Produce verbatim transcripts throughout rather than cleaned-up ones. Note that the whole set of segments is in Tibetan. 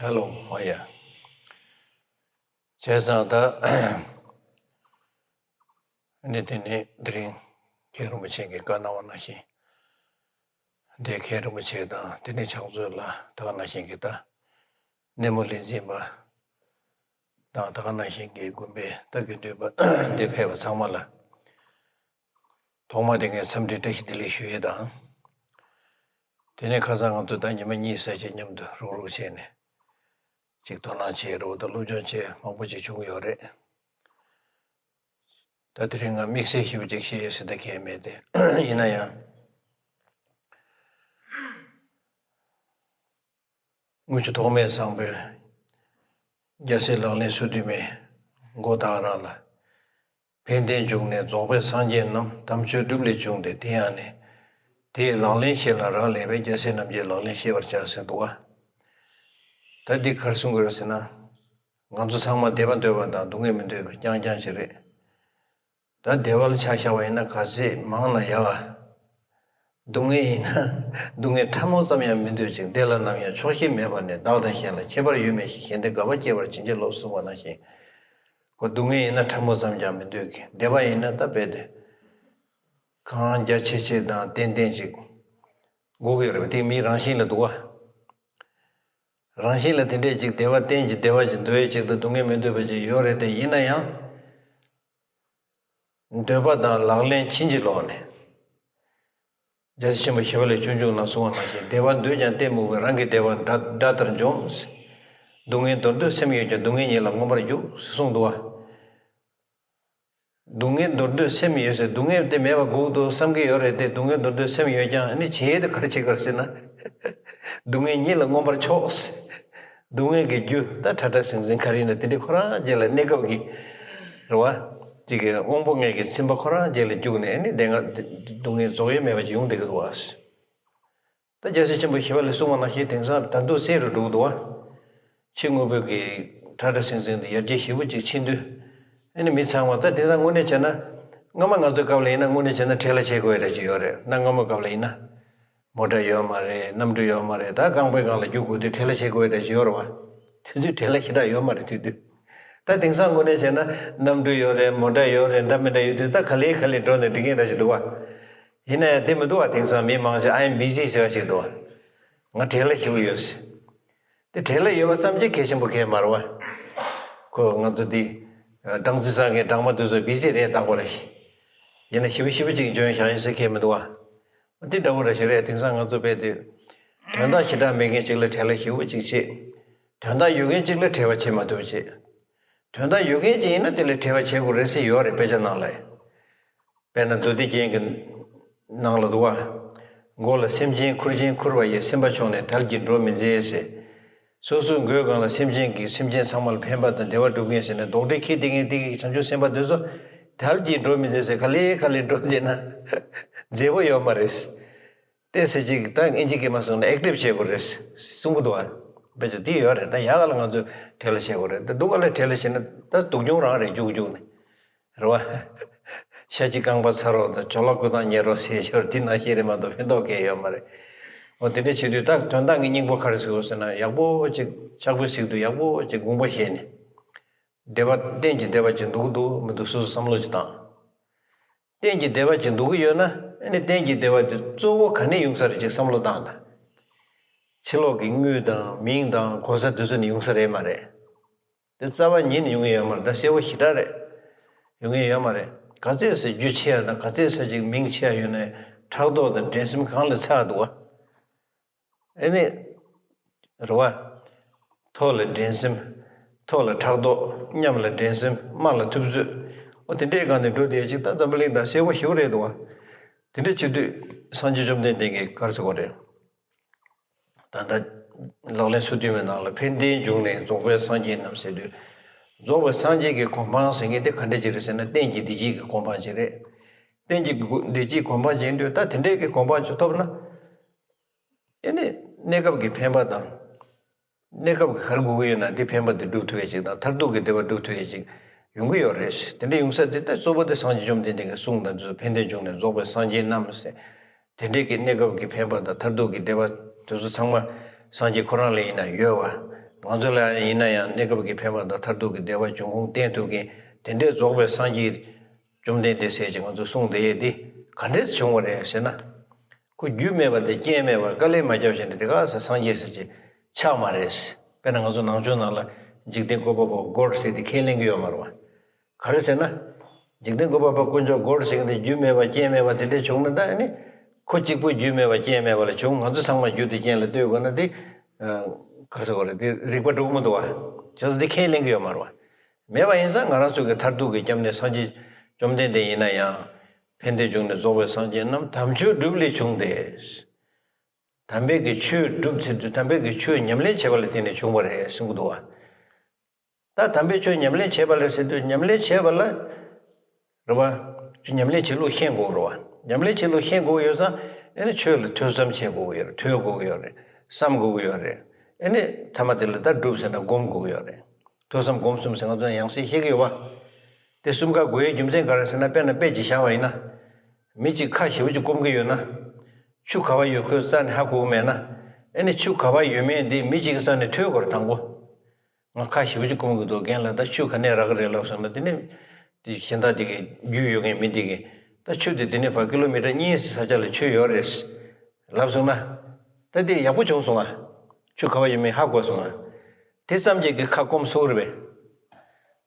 ཧེ་ལོ། ཨོ་ཡ། བྱས་ཙང་ད་ནི་དེ་ནི་དེ་རིང་མཁན་རིན་པོ་ཆེ་གིས་བཀའ་གནང་བ་ནང་བཞིན། འདི་མཁན་རིན་པོ་ཆེ་དང་དེ་ནས་ཕྱག་མཛོད་ལ་ད་ག་ནང་བཞིན་གྱི་ད་སྣེ་མོ་ལས་འཛིན་པ་དང་ད་ག་ནང་བཞིན་གྱི་དགོན་པའི་ད་དགེ་འདུན་པ་འདི་ཕེབས་པ་ཚང་མ་ལ་ཐོག་མ་དེ་ངས་འཚམས་འདྲི་བཀྲ་ཤིས་བདེ་ལེགས་ཞུ་ཡས་དང་། དེ་ནས་ཁ་སང་ང་ཚོ་ད་ཉི་མ་གཉིས་ཙམ་ཅིག་མཉམ་དུ་རུག་རུག་བྱས་ནས་ཅིག་དོ་སྣང་བྱས་རུག་ད་སློབ་སྦྱོང་བྱས་མང་པོ་ཅིག་བྱུང་ཡོད་རེད། ད་དེ་རིང་ང་དམིགས་བསལ་ཞེ་པོ་ཅིག་བཤད་ཡས་ཟེར་ད་གང་ཡང་མེད་དེ། ཡིན་ན་ཡང་དངུལ་ཆུ་ཐོགས་མེད་བཟང་པོའི་རྒྱལ་སྲས་ལག་ལེན་སོ་བདུན་མའི་མགོ་བདག་རང་ལ། ཕན་བདེའི་འབྱུང་གནས་རྫོགས་པའི་སངས་རྒྱས་རྣམས། དམ་ཆོས་སྒྲུབ་ལས་བྱུང་སྟེ་དེ་ཡང་ནི། དེ་ཡི་ལག་ལེན་ཤེས་ལ་རག་ལས་པས། རྒྱལ་སྲས་རྣམས་ཀྱི་ལག་ལེན་ཤེས་པར་བྱ་ཟེར་འདུག་བ། ད་འདི་ག་རེ་གསུང་དགོས་རེད་ཟེར་ན། ང་ཚོ་ཚང་མ་བདེ་བ་འདོད་པ་དང་སྡུག་བསྔལ་མི་འདོད་པ་རྐྱང་རྐྱང་ཞིག་རེད། ད་བདེ་བ་ལ་ཆ་བཞག་པ་ཡིན་ན་ག་ཚད་མང་ན་ཡག་ག་སྡུག་བསྔལ་ཡིན་ན་སྡུག་བསྔལ་ཕྲ་མོ་ཙམ་ཡང་མི་འདོད་ཅིང་། བདེ་ལ་ནམ་ཡང་ཆོག་ཤེས་མེད་པར་ནི། བདག་དང་གཞན་ལ་ཁྱད་པར་ཡོད་མིན་ཞེས། གཞན་བདེ་དགའ་བ་སྐྱེ་བར་བྱིན་གྱིས་རློབས་གསུངས་པ་ནང་བཞིན། ཁོ་སྡུག་བསྔལ་ཡིན་ན་ཕྲ་མོ་ཙམ་ཀྱང་མི་འདོད་ཀྱི། བདེ་བ་ཡིན་ན་ད་རྦད་དེ་གང་རྒྱ་ཆེ་ཆེ་དང་ཏན་ཏན་ཅིག་དགོས་ཀྱི་ཡོད་རེད་པ། དེ་མིའི་རང་བཞིན་ལ་འདུག་བ། རང་བཞིན་ལ་དེ་འདྲས་ཅིག་བདེ་བ་གཏན་གྱི་བདེ་བ་ཅིག་འདོད་ཡས་ཅིག་དང་སྡུག་བསྔལ་མི་འདོད་པ་ཅིག་ཡོད་རེད་དེ། ཡིན་ན་ཡང་། འདོད་པ་དང་ལག་ལེན་ཕྱིན་ཅི་ལོག་ནས། རྒྱལ་སྲས་ཆེན་པོ་ཞི་བ་ལྷས་སྤྱོད་འཇུག་ནང་གསུངས་པ་ནང་བཞིན། བདེ་བ་འདོད་ཀྱང་གཏི་མུག་པས། རང་གི་བདེ་བ་དགྲ་དགྲ་ལྟར་འཇོམས། སྡུག་བསྔལ་མདོར་བསྡུས་སེམས་ཡོད་ཀྱང་། སྡུག་བསྔལ་ཉིད་ལ་མངོན་པར་རྒྱུག་གསུངས་འདུག་བ། སྡུག་བསྔལ་མདོར་བསྡུས་སེམས་ཡོད་ཟེར། སྡུག་བསྔལ་དེ་མེད་པ་དགོས་འདུག་བསམ་གྱི་ཡོད་རེད་དེ། སྡུག་བསྔལ་མདོར་བསྡུས་སེམས་ཡོད་ཀྱང་ཨ་ནི་བྱེད་ཡས་དེ་ག་རེ་བྱེད་དགོས་རེད་ཟེར་ན། སྡུག་བསྔལ་ཉིད་ལ་མངོན་པར་ཕྱོགས། སྡུག་བསྔལ་གྱི་རྒྱུ་ད་ཁྲ་ཁྲ་ཟིང་ཟིང་ག་རེ་ཡིན་ན་དེ་འདྲ་ཁོ་རང་རྗེས་ལ་གནས་སྐབས་ཀྱི་རེད་བ། ཅིག་གི་དབང་པོ་ལྔའི་གི་ཚིམ་པ་ཁོ་རང་རྗེས་ལ་རྒྱུག་ནས་ཨ་ནི་དེ་སྔ་སྡུག་བསྔལ་རྫོགས་ཡས་མེད་པ་ཅིག་ཡོང་བསྡད་ཀྱི་འདུག་བ། ད་རྒྱལ་སྲས་ཆེན་པོ་ཞི་བ་ལྷས་གསུངས་པ་ནང་བཞིན་དེང་སང་ད་དུང་གསལ་རུ་འགྲོ་གི་འདུག་བ། ཕྱི་དངོས་པོའི་གི་ཁྲ་ཁྲ་ཟིང་ཟིང་དེ་ཡར་རྒྱས་ཞེ་པོ་ཅིག་ཕྱིན་དུས། ཨ་ནི་མི་ཚང་མ་ད་དེང་སང་དངོས་གནས་བྱས་ན། སྔ་མ་ང་ཚོའི་སྐབས་ལ་ཡིན་ན་དངོས་གནས་བྱས་ན་བྲེལ་བ་བྱེད་དགོས་ཡ་འདྲ་ཅིག་ཡོད་རེད། གནའ་སྔ་མོའི་སྐབས་ལ་ཡིན་ན། མོ་ཊ་ཡོད་མ་རེད། གནམ་གྲུ་ཡོད་མ་རེད། ད་རྐང་པའི་སྒང་ལ་རྒྱུག་དགོས་དུས་བྲེལ་བ་བྱེད་དགོས་ཡ་འདྲ་ཅིག་ཡོད་རེད་བ། དེ་དུས་བྲེལ་བ་ཞེ་དྲག་ཡོད་མ་རེད་དེ་དུས། ད་དེང་སང་དངོས་གནས་བྱས་ན་གནམ་གྲུ་ཡོད་རེད། མོ་ཊ་ཡོད་རེད། འདྲ་མི་འདྲ་ཡོད་དུས་ད་ག་ལེ་ག་ལེ་འགྲོ་ནས་འགྲིག་མཁན་འདྲ་ཅིག་འདུག་བ། ཡིན་ན་ཡང་དེ་མི་འདུག་བ། དེང་སང་མི་མང་ཆེ་I am busy ཟེར་བ་ཞིག་འདུག་བ། ང་བྲེལ་བ་ཞེ་པོ་ཡོད་ཟེར། དེ་བྲེལ་བ་ཡོད་པ་ཙམ་གྱིས་གལ་ཆེན་པོ་གང་ཡང་མ་རེད་བ། ཁོ་ང་ཚོ་འདི་སྦྲང་རྩི་ཟ་མཁན་སྦྲང་མ་དེ་ཚོ་བི་ཟི་རེད་རྟག་པར། ཡིན་ན་ཞེ་པོ་ཞེ་པོ་ཅིག་འཇོན་བཞག་ཡིན་ཟེར་མཁན་མི་འདུག་བ། འདི་འདྲ་བོ་འདྲ་ཞིག་རེད། དེང་སང་ང་ཚོ་དཔེ་དེ་དོན་དག་ཞེ་དྲག་མེད་མཁན་ཅིག་ལ་བྲེལ་བ་ཞེ་པོ་ཅིག་བྱེད། དོན་དག་ཡོད་མཁན་ཅིག་ལ་བྲེལ་བ་བྱེད་མ་ཐུབ་བྱེད། དོན་དག་ཡོད་མཁན་ཅིག་ཡིན་ན་དེ་ལ་བྲེལ་བ་བྱེད་དགོས་རེད་ཟེར་ཡོད་རེད་དཔེ་ཆ་ནང་ལ། དཔེར་ན་མདོ་སྡེ་རྒྱན་གྱི་ནང་ལ་འདུག་བ། མགོ་ལ་སེམས་ཅན་ཁུར་ཆེན་ཁུར་བ་ཡིས། སེམས་པ་ཕྱུང་ནས་དལ་གྱིས་འགྲོ་མི་མཛད་ཟེར། སོ་སོའི་མགོའི་སྒང་ལ་སེམས་ཅན་གྱི་སེམས་ཅན་ཚང་མ་ལ་ཕན་པ་དང་བདེ་བ་སྒྲུབ་མཁན་ཟེར་ནས་རྡོག་ཁྲེས་འཁྱེར་བསྡད་མཁན་དེ་གི་བྱང་ཆུབ་སེམས་དཔའ་དེ་ཚོ་དལ་གྱིས་འགྲོ་མི་མཛད་ཟེར། ག་ལེ་ག་ལེ་འགྲོ་བསྡད་ན་མཛེས་པོ་ཡོད་མ་རེད། ཏོག་ཙམ་ཅིག་ད་ཨིན་ཇི་སྐད་མ་གསུངས་ན་ཨེག་ཊིབ་བྱེད་དགོས་རེད་གསུང་གི་འདུག་བ། དཔེ་ཆ་འདི་ཡོད་རེད། ད་ཡག་ག་ལ་ང་ཚོས་བྲེལ་བ་བྱེད་དགོས་རེད། ད་སྡུག་ག་ལ་བྲེལ་བ་བྱེད་ན་ད་སྡུག་གྱོང་རང་རེད། རྒྱུག་རྒྱུག་ནས་རེད་བ། ཤ་གཅིག་རྐང་པ་ཚ་རོགས་དང་། ཇོ་ལགས་སྐུ་ཐང་ཉལ་རོགས་ཟེར་ཞོར་འདི་ནང་བཞིན་རེད་མ་གཏོགས་ཕན་ཐོགས་གང་ཡང་ཡོད་མ་རེད། འོ་དེ་འདྲ་བྱེད་དུས་ད་དོན་དག་གི་སྙིང་པོ་ག་རེ་ཟེར་དགོས་ཟེར་ན། ཡག་པོ་ཅིག་ཕྱག་དཔེ་གཟིགས་དུས་ཡག་པོ་ཅིག་དགོངས་པ་བཞེས་ནས། བདེ་བ་གཏན་གྱི་བདེ་བ་ཅིག་འདུག་གི་འདུག་མི་འདུག་སོ་སོ་བསམ་བློ་ཅིག་བཏང་། གཏན་གྱི་བདེ་བ་ཅིག་འདུག་གི་ཡོད་ན། ཨ་ནི་གཏན་གྱི་བདེ་བ་དེ་གཙོ་བོ་ག་ནས་ཡོང་ས་རེད་ཅིག་བསམ་བློ་བཏང་དང་། ཕྱི་ལོགས་ཀྱི་དངུལ་དང་མིང་དང་གོ་ས་དེ་ཚོ་ནས་ཡོང་ས་རེད་མ་རེད། དེ་རྩ་བ་ཉིད་ནས་ཡོང་གི་ཡོད་མ་རེད། ད་གསལ་པོ་ཞེ་དྲག་རེད། ཡོང་གི་ཡོད་མ་རེད། ག་ཚད་ཟེར་རྒྱུ་ཆེ་ཡ་དང་ག་ཚད་ཟེར་ཅིག་མིང་ཆེ་ཡ་ཡོད་ན་ཕྲག་དོག་དང་འགྲན་སེམས་གང་ལ་ཚ་འདུག་བ། ཨེ་ནི། རེད་བ། ཐོག་ལ་འགྲན་སེམས། ཐོག་ལ་ཕྲག་དོག། མཉམ་ལ་འགྲན་སེམས། དམའ་ལ་ཐུབ་ཚོད། འོ་དེ་འདྲའི་སྒང་ནས་འགྲོ་བསྡད་ཅིག་ད་འཛམ་བུ་གླིང་ད་གསལ་པོ་ཞེ་པོ་རེད་འདུག་བ། དེ་འདྲ་བྱེད་དུས་སངས་རྒྱས་བཅོམ་ལྡན་འདས་ཀྱིས་ག་རེ་ཟེར་གོ་རེད། ད་ལྟ་ལག་ལེན་སོ་བདུན་མའི་ནང་ལ་ཕན་བདེའི་འབྱུང་གནས་རྫོགས་པའི་སངས་རྒྱས་རྣམས་ཟེར་དུས། རྫོགས་པའི་སངས་རྒྱས་ཀྱི་གོ་འཕང་ཟེར་མཁན་དེ་ག་འདྲ་ཅིག་རེད་ཟེར་ན། གཏན་གྱི་བདེ་སྐྱིད་ཀྱི་གོ་འཕང་ཅིག་རེད། གཏན་གྱི་བདེ་སྐྱིད་གོ་འཕང་ཅིག་ཡིན་དུས་ད་དེ་འདྲའི་གི་གོ་འཕང་ཅིག་ཐོབ་ན། ཨེ་ནི། གནས་སྐབས་ཀྱི་ཕན་པ་དང་། གནས་སྐབས་ཀྱི་ག་རེ་དགོས་ཀྱི་ཡོད་ན་དེ་ཕན་པ་དེ་སྒྲུབ་ཐུབ་ཡས་ཅིག་དང་མཐར་ཐུག་གི་བདེ་བ་སྒྲུབ་ཐུབ་ཡས་ཅིག་ཡོང་གི་ཡོད་རེད། དེ་འདྲ་ཡོང་ས་དེ་ད་གཙོ་བོ་དེ་སངས་རྒྱས་བཅོམ་ལྡན་འདས་ཀྱི་གསུང་དང་དེ་ཚོ་ཕན་བདེའི་འབྱུང་གནས་རྫོགས་པའི་སངས་རྒྱས་རྣམས་ཟེར། དེ་འདྲའི་གི་གནས་སྐབས་ཀྱི་ཕན་པ་དང་མཐར་ཐུག་གི་བདེ་བ་དེ་ཚོ་ཚང་མ་སངས་རྒྱས་ཁོ་རང་ལ་ཡིན་ན་ཡོད་བ། ང་ཚོ་ལ་ཡིན་ན་ཡང་གནས་སྐབས་ཀྱི་ཕན་པ་དང་མཐར་ཐུག་གི་བདེ་བ་འབྱུང་ཁུངས་བསྟན་ཐུབ་མཁན་དེ་འདྲའི་རྫོགས་པའི་སངས་རྒྱས་བཅོམ་ལྡན་འདས་ཟེར་ཅིག་ང་ཚོས་གསུངས་བསྡད་ཡས་འདི་ག་འདྲས་བྱུང་བ་རེད་ཟེར་ན། ཁོ་རྒྱུ་མེད་པ་དང་རྐྱེན་མེད་པར་དཀའ་ལས་མ་བརྒྱབ་བྱས་ནས་དེ་ག་ས་སངས་རྒྱས་ཟེར་ཅིག་ཆགས་མ་རེད། དཔེར་ན་ང་ཚོ་ནང་ཆོས་ནང་ལ་འཇིག་རྟེན་བཀོད་པ་པོ་གོཌ་ཟེར་དེ་ཁས་ལེན་གྱི་ཡོད་མ་རེད་བ། ག་རེ་ཟེར་ན། འཇིག་རྟེན་བཀོད་པ་པོ་དཀོན་མཆོག་གོཌ་ཟེར་གྱི་འདི་རྒྱུ་མེད་པ་རྐྱེན་མེད་པ་དེ་འདྲས་བྱུང་ན་ད་ཨ་ནི། ཁོ་གཅིག་པུ་རྒྱུ་མེད་པ་རྐྱེན་མེད་པ་ལ་བྱུང་། ང་ཚོ་ཚང་མ་རྒྱུ་དེ་རྐྱེན་ལ་ལྟོས་དགོས་ན་དེ། ཨ། ག་རེ་ཟེར་དགོས་རེད། དེ་རིགས་པ་འགྲོ་གི་མི་འདུག་བ། བྱས་ཙང་དེ་ཁས་ལེན་གྱི་ཡོད་མ་རེད་བ། མེད་པ་ཡིན་ཙང་ང་རང་ཚོ་གི་མཐར་ཐུག་གི་སྐྱབས་གནས་སངས་རྒྱས་བཅོམ་ལྡན་འདས་ཡིན་ན་ཡང་། ཕན་བདེ་འབྱུང་གནས་རྫོགས་པའི་སངས་རྒྱས་རྣམས་དམ་ཆོས་སྒྲུབ་ལས་བྱུང་སྟེ། དམ་པའི་གི་ཆོས་སྒྲུབ་ཚེ་དུས་དམ་པའི་གི་ཆོས་ཉམས་ལེན་བྱེད་པ་ལ་བརྟེན་ནས་བྱུང་བ་རེད་གསུང་གི་འདུག་བ། ད་དམ་པའི་ཆོས་ཉམས་ལེན་བྱེད་པ་ལ་ཟེར་དུས་ཉམས་ལེན་བྱེད་པ་ལ། རེད་བ། ཆོས་ཉམས་ལེན་བྱེད་ལུགས་ཤེས་དགོས་རེད་བ། ཉམས་ལེན་བྱེད་ལུགས་ཤེས་དགོས་ཡོད་ཙང་ཨ་ནི་ཆོས་ལ་ཐོས་བསམ་བྱེད་དགོས་ཀྱི་ཡོད་རེད། ཐོས་དགོས་ཀྱི་ཡོད་རེད། བསམ་དགོས་ཀྱི་ཡོད་རེད། ཨ་ནི་ཐ་མ་དེ་ལ་ད་སྒྲུབ་ཟེར་ན་སྒོམ་དགོས་ཀྱི་ཡོད་རེད། ཐོས་བསམ་སྒོམ་གསུམ་ཟེར་ང་ཚོ་ཡང་སེ་ཤེས་ཀྱི་ཡོད་བ། དེ་གསུམ་ཀ་དགོས་ཡའི་རྒྱུ་མཚན་ག་རེ་ཟེར་ན། དཔེར་ན་དཔེ་ཅིག་བཞག་པ་ཡིན་ན། མི་གཅིག་ཁ་ཞེ་པོ་ཅིག་སྐོམ་གྱི་ཡོད་ན། ཆུ་ག་པར་ཡོད་ཁོས་རྩ་ནས་ཧ་གོ་གི་མེད་ན། ཨ་ནི་ཆུ་ག་པར་ཡོད་མེད་འདི་མི་གཅིག་གི་རྩ་ནས་ཐོས་དགོས་རེད་དང་པོ། ང་ཁ་ཞེ་པོ་ཅིག་སྐོམ་གྱི་འདུག་རྒན་ལགས། ད་ཆུ་ག་ནས་རག་གི་རེད་ལབ་སོང་ན། དེ་ནས་དེ་གཞན་དག་དེ་གི་རྒྱུས་ཡོད་མཁན་མི་དེ་གིས་ད་ཆུ་དེ་དེ་ནས་ཕར་ཀི་ལོ་མི་ཊར་གཉིས་ཙམ་ས་ཆ་ལ་ཆུ་ཡོད་རེད་ལབ་སོང་ན། ད་དེ་ཡག་པོ་བྱུང་སོང་ང་། ཆུ་ག་པར་ཡོད་མེད་ཧ་གོ་སོང་ང་། དེ་ཙམ་གྱིས་ཀྱི་ཁ་སྐོམ་སོང་རེད་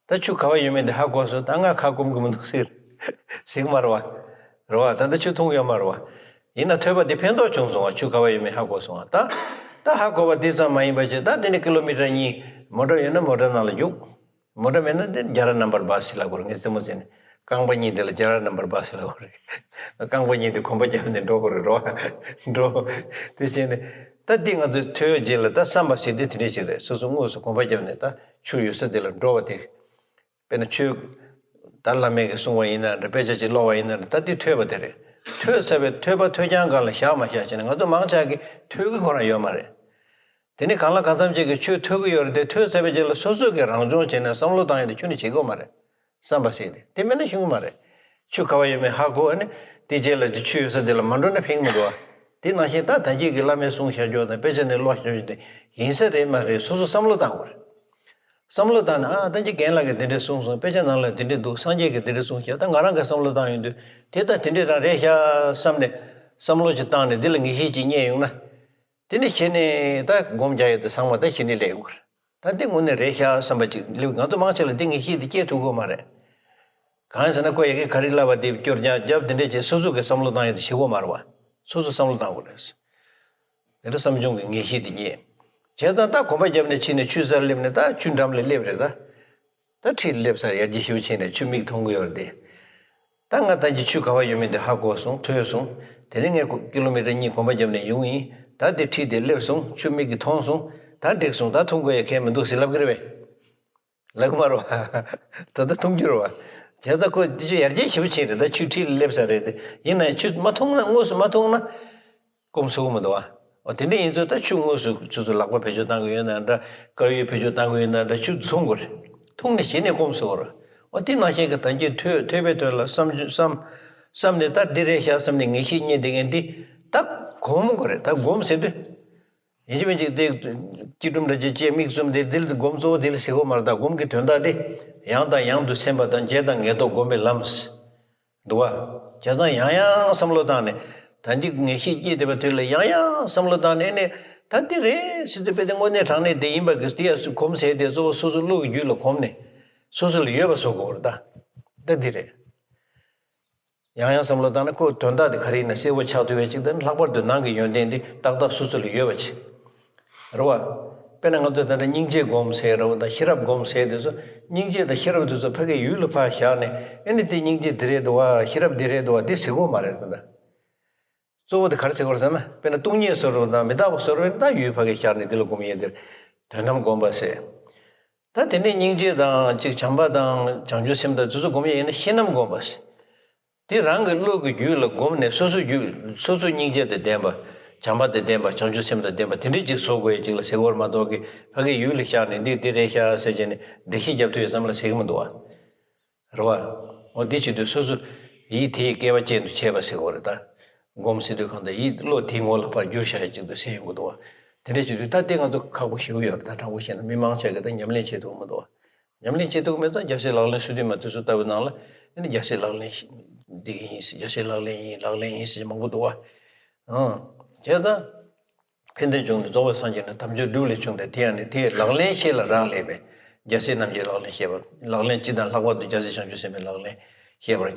པས། ད་ཆུ་ག་པར་ཡོད་མེད་དེ་ཧ་གོ་སོང་། ད་ང་ཁ་སྐོམ་གྱི་མི་འདུག་ཟེར། ཟེར་གི་མ་རེད་བ། རེད་བ། ད་ལྟ་ཆུ་འཐུང་ཡོད་མ་རེད་བ། ཡིན་ན་ཐོས་པ་དེ་ཕན་ཐོགས་བྱུང་སོང་བ། ཆུ་ག་པར་ཡོད་མེད་ཧ་གོ་སོང་བ། ད། ད་ཧ་གོ་བ་དེ་ཙམ་མ་ཡིན་པ་བྱས། ད་དེ་ནས་ཀི་ལོ་མི་ཊར་གཉིས། མོ་ཊ་ཡོད་ན་མོ་ཊ་ནང་ལ་རྒྱུགས། མོ་ཊ་མེད་ན་དེ་རྒྱ་ར་ནམ་བར་བཱས་ཟེར་ལབ་དགོས་རེད། ངས་རྩེད་མོ་རྩེ་ནས། རྐང་པ་གཉིས་དེ་ལ་རྒྱ་ར་ནམ་བར་བཱས་ཟེར་ལབ་དགོས་རེད། རྐང་པ་གཉིས་དེ་གོམ་པ་བརྒྱབ་ནས་འགྲོ་དགོས་རེད། འགྲོ་བ། འགྲོ། དེ་བྱས་ནས། ད་འདི་ང་ཚོས་ཐོས་རྗེས་ལ་ད་བསམ་པ་ཟེར་དེ་དེ་འདྲས་ཅིག་རེད། སོ་སོ་དངོས་སུ་གོམ་པ་བརྒྱབ་ནས་ད་ཆུ་ཡོད་ས་དེ་ལ་འགྲོ་བ་དེ། དཔེར་ན་ཆོས། ད་བླ་མས་ཀྱིས་གསུངས་པ་ཡིན་ན་འདྲ། དཔེ་ཆ་ཅིག་ཀློག་པ་ཡིན་ན་འདྲ། ད་འདི་ཐོས་པ་དེ་རེད། ཐོས་ཚར་བའི་ཐོས་པ་ཐོས་རྐྱང་སྒང་ལ་བཞག་མ་བཞག་བྱས་ནས། ང་ཚོ་མང་ཆེ་གིས་ཐོས་ཀྱི་ཁོ་རང་ཡོད་མ་རེད། དེ་ནས་གང་ལ་གང་འཚམ་ཅིག་གིས་ཆོས་ཐོས་ཀྱི་ཡོད་རེད་དེ། ཐོས་ཚར་བའི་རྗེས་ལ་སོ་སོ་གིས་རང་སྦྱོང་བྱས་ནས་བསམ་བློ་བཏང་ཡས་དེ་ཁྱོན་ནས་བྱེད་ཀྱི་ཡོད་མ་རེད། བསམ་པ་ཟེར་དེ་དེ་མེད་ན་ཤེས་ཀྱི་མ་རེད། ཆུ་ག་པར་ཡོད་མེད་ཧ་གོ། ཨ་ནི་དེ་རྗེས་ལ་དེ་ཆུ་ཡོད་ས་དེ་ལ་མ་འགྲོ་ན་ཕན་གྱི་མི་འདུག་བ། དེ་ནང་བཞིན་ད་ད་གིན་གྱི་བླ་མས་གསུངས་བཞག་རྒྱུ་དང་དཔེ་ཆ་ནས་ཀློག་བཞག་རྒྱུ་དེ་ཡིན་ས་རེད་མ་རེད། སོ་སོ་བསམ་བློ་བཏང་དགོས་རེད། བསམ་བློ་བཏང་ནས། ཨ། ད་ཅི་རྒན་ལགས་ཀྱིས་དེ་འདྲས་གསུངས་སོང་། དཔེ་ཆ་ནང་ལ་དེ་འདྲས་འདུག་སངས་རྒྱས་ཀྱིས་དེ་འདྲས་གསུངས་ཤག་ད་ང་རང་གིས་བསམ་བློ་བཏང་ཡོང་དུས་དེ་ད་དེ་འདྲས་རང་རེད་ཤག་བསམ་ནས། བསམ་བློ་ཅིག་བཏང་ནས་འདི་ལ་ངེས་ཤེས་ཅིག་རྙེད་ཡོང་ན། དེ་ནས་གཞི་ནས་ད་སྒོམ་རྒྱག་ཡས་དེ་ཚང་མ་ད་གཞི་ནས་སླེབས་ཡོང་གི་རེད། ད་འདི་དངོས་གནས་རེད་ཤག་བསམ་པ་ཅིག་སླེབས། ང་ཚོ་མང་ཆེ་ལ་འདི་ངེས་ཤེས་དེ་སྐྱེ་ཐུབ་ཀྱི་ཡོད་མ་རེད། གང་ཡིན་ཟེར་ན། ཁོ་ཡ་གི་ག་རེ་ལབ་པ་དེ་སྐྱོར་རྒྱག་རྒྱབ་དེ་འདྲས་བྱས། སོ་སོ་གིས་བསམ་བློ་བཏང་ཡས་དེ་བྱེད་ཀྱི་ཡོད་མ་རེད་བ། སོ་སོ་བསམ་བློ་བཏང་དགོས་རེད། དེ་འདྲ་བསམ་བྱུང་གི་ངེས་ཤེས་དེ་རྙེད། བྱས་ཙང་ད་གོམ་པ་བརྒྱབ་ནས་ཕྱིན་ནས་ཆུ་རྩར་སླེབས་ནས། ད་ཆུ་འགྲམ་ལ་སླེབས་རེད་ད། ད་འཁྲིས་སླེབས་ཚར། ཡར་རྒྱས་ཞེ་པོ་ཕྱིན་ནས་ཆུ་མིག་མཐོང་གི་ཡོད་རེད་དེ། ད་ང་ད་གིན་ཆུ་ག་པར་ཡོད་མེད་དེ་ཧ་གོ་སོང་། ཐོས་སོང་། དེ་ནས་ངས་ཀི་ལོ་མི་ཊར་གཉིས་གོམ་པ་བརྒྱབ་ནས་ཡོང་ཡིན། ད་དེ་འཁྲིས་དེ་སླེབས་སོང་། ཆུ་མིག་གིས་མཐོང་སོང་། ད་འགྲིག་སོང་། ད་འཐུང་དགོས་ཡ་གང་ཡང་མི་འདུག་ཟེར་ལབ་ཀྱི་རེད་པས། ལབ་ཀྱི་མ་རེད་བ། ད་ལྟ་འཐུང་རྒྱུ་རེད་བ། བྱས་ཙང་ཁོ་དེ་ཆུ་ཡར་རྒྱས་ཞེ་པོ་ཕྱིན་རེད། ད་ཆུ་འཁྲིས་ལ་སླེབས་ཚར་རེད་དེ། ཡིན་ན་ཡང་ཆུ་མ་འཐུང་ན། དངོས་སུ་མ་འཐུང་ན། སྐོམ་སོ་གི་མི་འདུག་བ། འོ། དེ་འདྲ་ཡིན་ཚུལ་ད་ཆུ་དངོས་སུ་ཆུ་ཚོད་ལག་པ་བེད་སྤྱོད་བཏང་གི་ཡོད་ན་འདྲ། དཀར་ཡོལ་བེད་སྤྱོད་བཏང་གི་ཡོད་ན་འདྲ། ཆུ་འཐུང་དགོས་རེད། འཐུང་ནས་གཞི་ནས་སྐོམ་སོ་གི་རེད། འོ། དེ་ནང་བཞིན་གྱི་ད་གིན་ཐོས་ཐོས་པའི་དོན་ལ་བསམ་བསམ་བསམ་ནས། ད་འདི་རེད་ཤག་བསམ་ནས་ངེས་ཤེས་རྙེད་བསྡད་མཁན་འདི་ད་སྒོམ་དགོས་རེད། ད་སྒོམ་ཟེར་དུས། ཡིན་གཅིག་མིན་གཅིག་དེ་སྐྱིལ་ཀྲུང་འདྲ་ཅིག་བཅས་མིག་བཙུམ་དེ། དེ་ལ་སྒོམ་གཙོ་བོ་དེ་ལ་ཟེར་གྱི་ཡོད་མ་རེད། ད་སྒོམ་གྱི་དོན་དག་དེ། ཡང་དང་ཡང་དུ་སེམས་པ་དང་། བརྗེད་དང་ངེས་རྟོག་སྒོམ་པའི་ལམ། འདུག་བ། བྱས་ཙང་ཡང་ཡང་བསམ་བློ་བཏང་ནས། ད་འདི་ངེས་ཤེས་སྐྱེས་བསྡད་པ་དེ་ལ་ཡང་ཡང་བསམ་བློ་བཏང་ནས་ནས། ད་འདི་རེད་ཟེར་དུས། དཔེ་དེ་དངོས་གནས་དྲང་གནས་དེ་ཡིན་པ་གི་དེ་ཡ་སུ་གོམས་ཟེར་དེ་གཙོ་བོ་སོ་སོ་བློ་གི་རྒྱུད་ལ་གོམས་ནས། སོ་སོ་ལ་ཡོད་པ་བཟོ་དགོས་རེད་ད། ད་འདི་རེད། ཡང་ཡང་བསམ་བློ་བཏང་ན་ཁོ་དོན་དག་དེ་ག་རེ་ཡིན་ན་གསལ་པོ་ཆགས་ཐུབ་པའི་ཅིག་དང་། ལྷག་པར་དུ་ནང་གི་ཡོན་ཏན་དེ་ཏག་ཏག་སོ་སོ་ལ་ཡོད་པ་ཅིག་རེད་བ། དཔེར་ན་ང་ཚོས་ད་ལྟ་སྙིང་རྗེ་སྒོམ་ཟེར་རེད་བ་དང་། ཤེས་རབ་སྒོམ་ཟེར་དེ་ཚོ། སྙིང་རྗེ་དང་ཤེས་རབ་དེ་ཚོ་ཕ་གིའི་ཡུལ་ལ་ཕར་བཞག་ནས། ཨེ་ནི་དེ་སྙིང་རྗེ་འདི་རེད་འདུག་བ། ཤེས་རབ་འདི་རེད་འདུག་བ། འདི་ཟེར་གྱི་ཡོད་མ་རེད་ད། གཙོ་བོ་དེ་ག་རེ་ཟེར་གྱི་ཡོད་རེད་ཟེར་ན། དཔེར་ན་སྟོང་ཉིད་བཟོ་འདྲ་དང་མི་རྟག་པ་བཟོ་འདྲ་ཡིན་ན། ད་ཡུལ་ཕ་གིར་བཞག་ནས་འདི་ལ་སྒོམ་ཡས་དེར་དོན་དམ་སྒོམ་པ་ཟེར། ད་དེ་ནས་སྙིང་རྗེ་དང་ཅིག་བྱམས་པ་དང་བྱང་ཆུབ་སེམས་དང་དེ་ཚོ་སྒོམ་ཡས་ཡིན་ན་ཤེས་རྣམ་སྒོམ་པ་ཟེར། དེ་རང་གི་བློ་གི་རྒྱུད་ལ་བསྒོམས་ནས། སོ་སོ་རྒྱུད། སོ་སོ་སྙིང་རྗེ་དང་ལྡན་པ། བྱམས་པ་དང་ལྡན་པ། བྱང་ཆུབ་སེམས་དང་ལྡན་པ། དེ་འདྲའི་ཅིག་བཟོ་དགོས་ཡས་ཅིག་ལ་ཟེར་གྱི་ཡོད་རེད་མ་གཏོགས་ཀྱི། ཕ་གིའི་ཡུལ་ལ་བཞག་ནས་འདི་འདི་རེད་ཤག་ཟེར་བྱས་ནས་འགྲེལ་བཤད་རྒྱབ་ཐུབ་ཡས་ཙམ་ལ་ཟེར་གྱི་མི་འདུག་བ། རེད་བ། འོ། འདི་བྱེད་དུས་སོ་སོ་ཡིད་དེའི་སྐལ་བ་ཅན་དུ་བྱས་པ་ཟེར་གྱི་ཡོད་རེད་ད། སྒོམ་ཟེར་དུས་གང་ལྟར་ཡིད། བློ་དེའི་ངོ་ལ་ཕར་བསྒྱུར་བཞག་ཡས་ཅིག་ཏུ་ཟེར་ཡོང་གི་འདུག་བ། དེ་འདྲ་བྱེད་དུས་ད་དེ་ང་ཚོ་ཁག་པོ་ཞེ་པོ་ཡོད་རེད། ད་དྲང་པོ་བཤད་ན་མི་མང་ཆེ་གི་ད་ཉམས་ལེན་བྱེད་ཐུབ་མི་འདུག་ཉམས་ལེན་བྱེད་ཐུབ་མེད་ཙང་རྒྱལ་སྲས་ལག་ལེན་སོ་བདུན་མ་དེ་ཚོ་ལྟ་བུའི་ནང་ལ་ཨ་ནི་རྒྱལ་སྲས་ལག་ལེན་འདི་ཡིན་ཟེར། རྒྱལ་སྲས་ལག་ལེན་ཡིན་ལག་ལེན་ཡིན་ཟེར་མང་པོ་འདུག་བ། ཨང་། བྱས་ཙང་། ཕན་བདེ་འབྱུང་ནས་རྫོགས་པའི་སངས་རྒྱས་ནས། དལ་འབྱོར་སྒྲུབ་ལས་བྱུང་སྟེ། དེ་ཡང་ནི་དེས་ལག་ལེན་ཤེས་ལ་རག་ལས་པས། རྒྱལ་སྲས་རྣམས་ཀྱིས་ལག་ལེན་བཤད་པ། ལག་ལེན་སྤྱི་དང་ལྷག་པར་དུ་རྒྱལ་སྲས་བྱང་ཆུབ་སེམས་དཔའི་ལག་ལེན་ཤེས་པར་བྱ།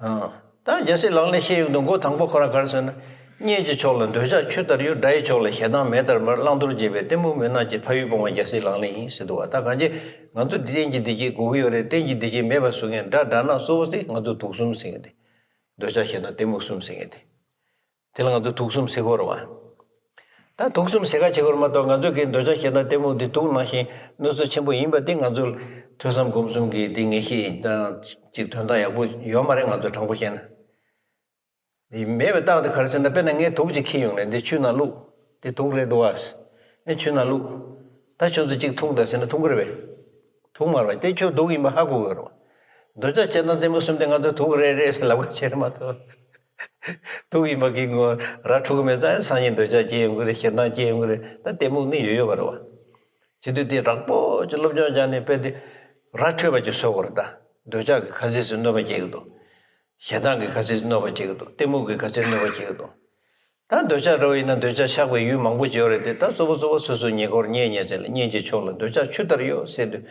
ཨང་། ད་རྒྱལ་སྲས་ལག་ལེན་ཤེས་ཡོང་དུས་མགོ་དང་པོ་ཁོ་རང་ག་རེ་ཟེར་ན། གཉེན་གྱི་ཕྱོགས་ལ་འདོད་ཆགས་ཆུ་ལྟར་གཡོ། དགྲ་ཡི་ཕྱོགས་ལ་ཞེ་སྡང་མེ་ལྟར་འབར། བླང་དོར་བརྗེད་པའི་གཏི་མུག་མུན་ནག་ཅན། ཕ་ཡུལ་སྤོང་བ་རྒྱལ་སྲས་ལག་ལེན་ཡིན་ཟེར་འདུག་བ། ད་གང་ཅི་ང་ཚོ་འདི་རྟེན་གྱི་བདེ་སྐྱིད་དགོས་ཀྱི་ཡོད་རེད། རྟེན་གྱི་བདེ་སྐྱིད་མེད་པ་བཟོ་མཁན་དགྲ་དགྲ་ནག་གཙོ་བོ་དེ་ང་ཚོ་དུག་གསུམ་ཟེར་གི་དེ། འདོད་ཆགས་ཞེ་སྡང་གཏི་མུག་གསུམ་ཟེར་གི་དེ། དེ་ལ་ང་ཚོ་དུག་གསུམ་ཟེར་གི་རེད་བ། ད་དུག་གསུམ་ཟེར་ག་བྱེད་དགོས་རེད་མ་གཏོགས། ང་ཚོ་གི་འདོད་ཆགས་ཞེ་སྡང་གཏི་མུག་འདི་དུག་ནང་བཞིན་གནོད་འཚེ་ཆེན་པོ་ཡིན་པ་འདི་ང་ཚོ་ཐོས་བསམ་སྒོམ་གསུམ་གྱི་འདི་ངེས་ཤེས་དང་ཅིག་དོན་དག་ཡག་པོ་ཡོད་མ་རེད། ང་ཚོ་དྲང་པོ་བཤད་ན། མེད་པའི་རྟགས་དེ་ག་རེ་ཟེར་ན། དཔེར་ན་ངས་དུག་ཅིག་ཁྱེར་ཡོང་ནས་འདི་ཆུ་ནང་བླུགས། འདི་དུག་རེད་འདུག་ཨ། ཨེ་ཆུ་ནང་བླུགས། ད་ཁྱོད་ཚོ་ཅིག་འཐུང་དང་ཟེར་ན་འཐུང་གི་རེད་པས། འཐུང་མ་རེད་པས། དེ་ཁྱོད་དུག་ཡིན་པ་ཧ་གོ་གི་རེད་པ། འདོད་ཆགས་ཞེ་སྡང་གཏི་མུག་གསུམ་དེ་ང་ཚོ་དུག་རེད་རེད་ཟེར་ལབ་ཁ་བྱེད་རེད་མ་གཏོགས། དུག་ཡིན་པ་གི་ངོ་ར་འཁྲུག་གི་མེད་ཙང་། སང་ཉིན་འདོད་ཆགས་སྐྱེ་ཡོང་གི་རེད། ཞེ་སྡང་སྐྱེ་ཡོང་གི་རེད། ད་གཏི་མུག་ནི་ཡོད་ཡོད་པ་རེད་པ། བྱེད་དུས་དེ་དྲག་པོ་ཅིག་སློབ་སྦྱོང་སྦྱངས་ནས་དཔེ་དེ་ར་འཕྲོད་པ་ཅིག་བཟོ་དགོས་རེད། ད་འདོད་ཆགས་ཀྱིས་ག་ཚོད་ཅིག་གནོད་པ་སྐྱེལ་གི་འདུག་ཞེ་སྡང་གིས་ག་ཚོད་ཅིག་གནོད་པ་སྐྱེལ་གི་འདུག་གཏི་མུག་གིས་ག་ཚོད་གནོད་པ་སྐྱེལ་གི་འདུག་ད་འདོད་ཆགས་འདྲ་བོ་ཡིན་ན་འདོད་ཆགས་ཆགས་པའི་ཡུལ་མང་པོ་ཅིག་ཡོད་རེད་དེ། ད་གཙོ་བོ་གཙོ་བོ་སོ་སོའི་ཉེ་འཁོར་གཉེན་ཉེ་ཚན་ལ། གཉེན་གྱི་ཕྱོགས་ལ་འདོད་ཆགས་ཆུ་ལྟར་གཡོ་ཟེར་དུས།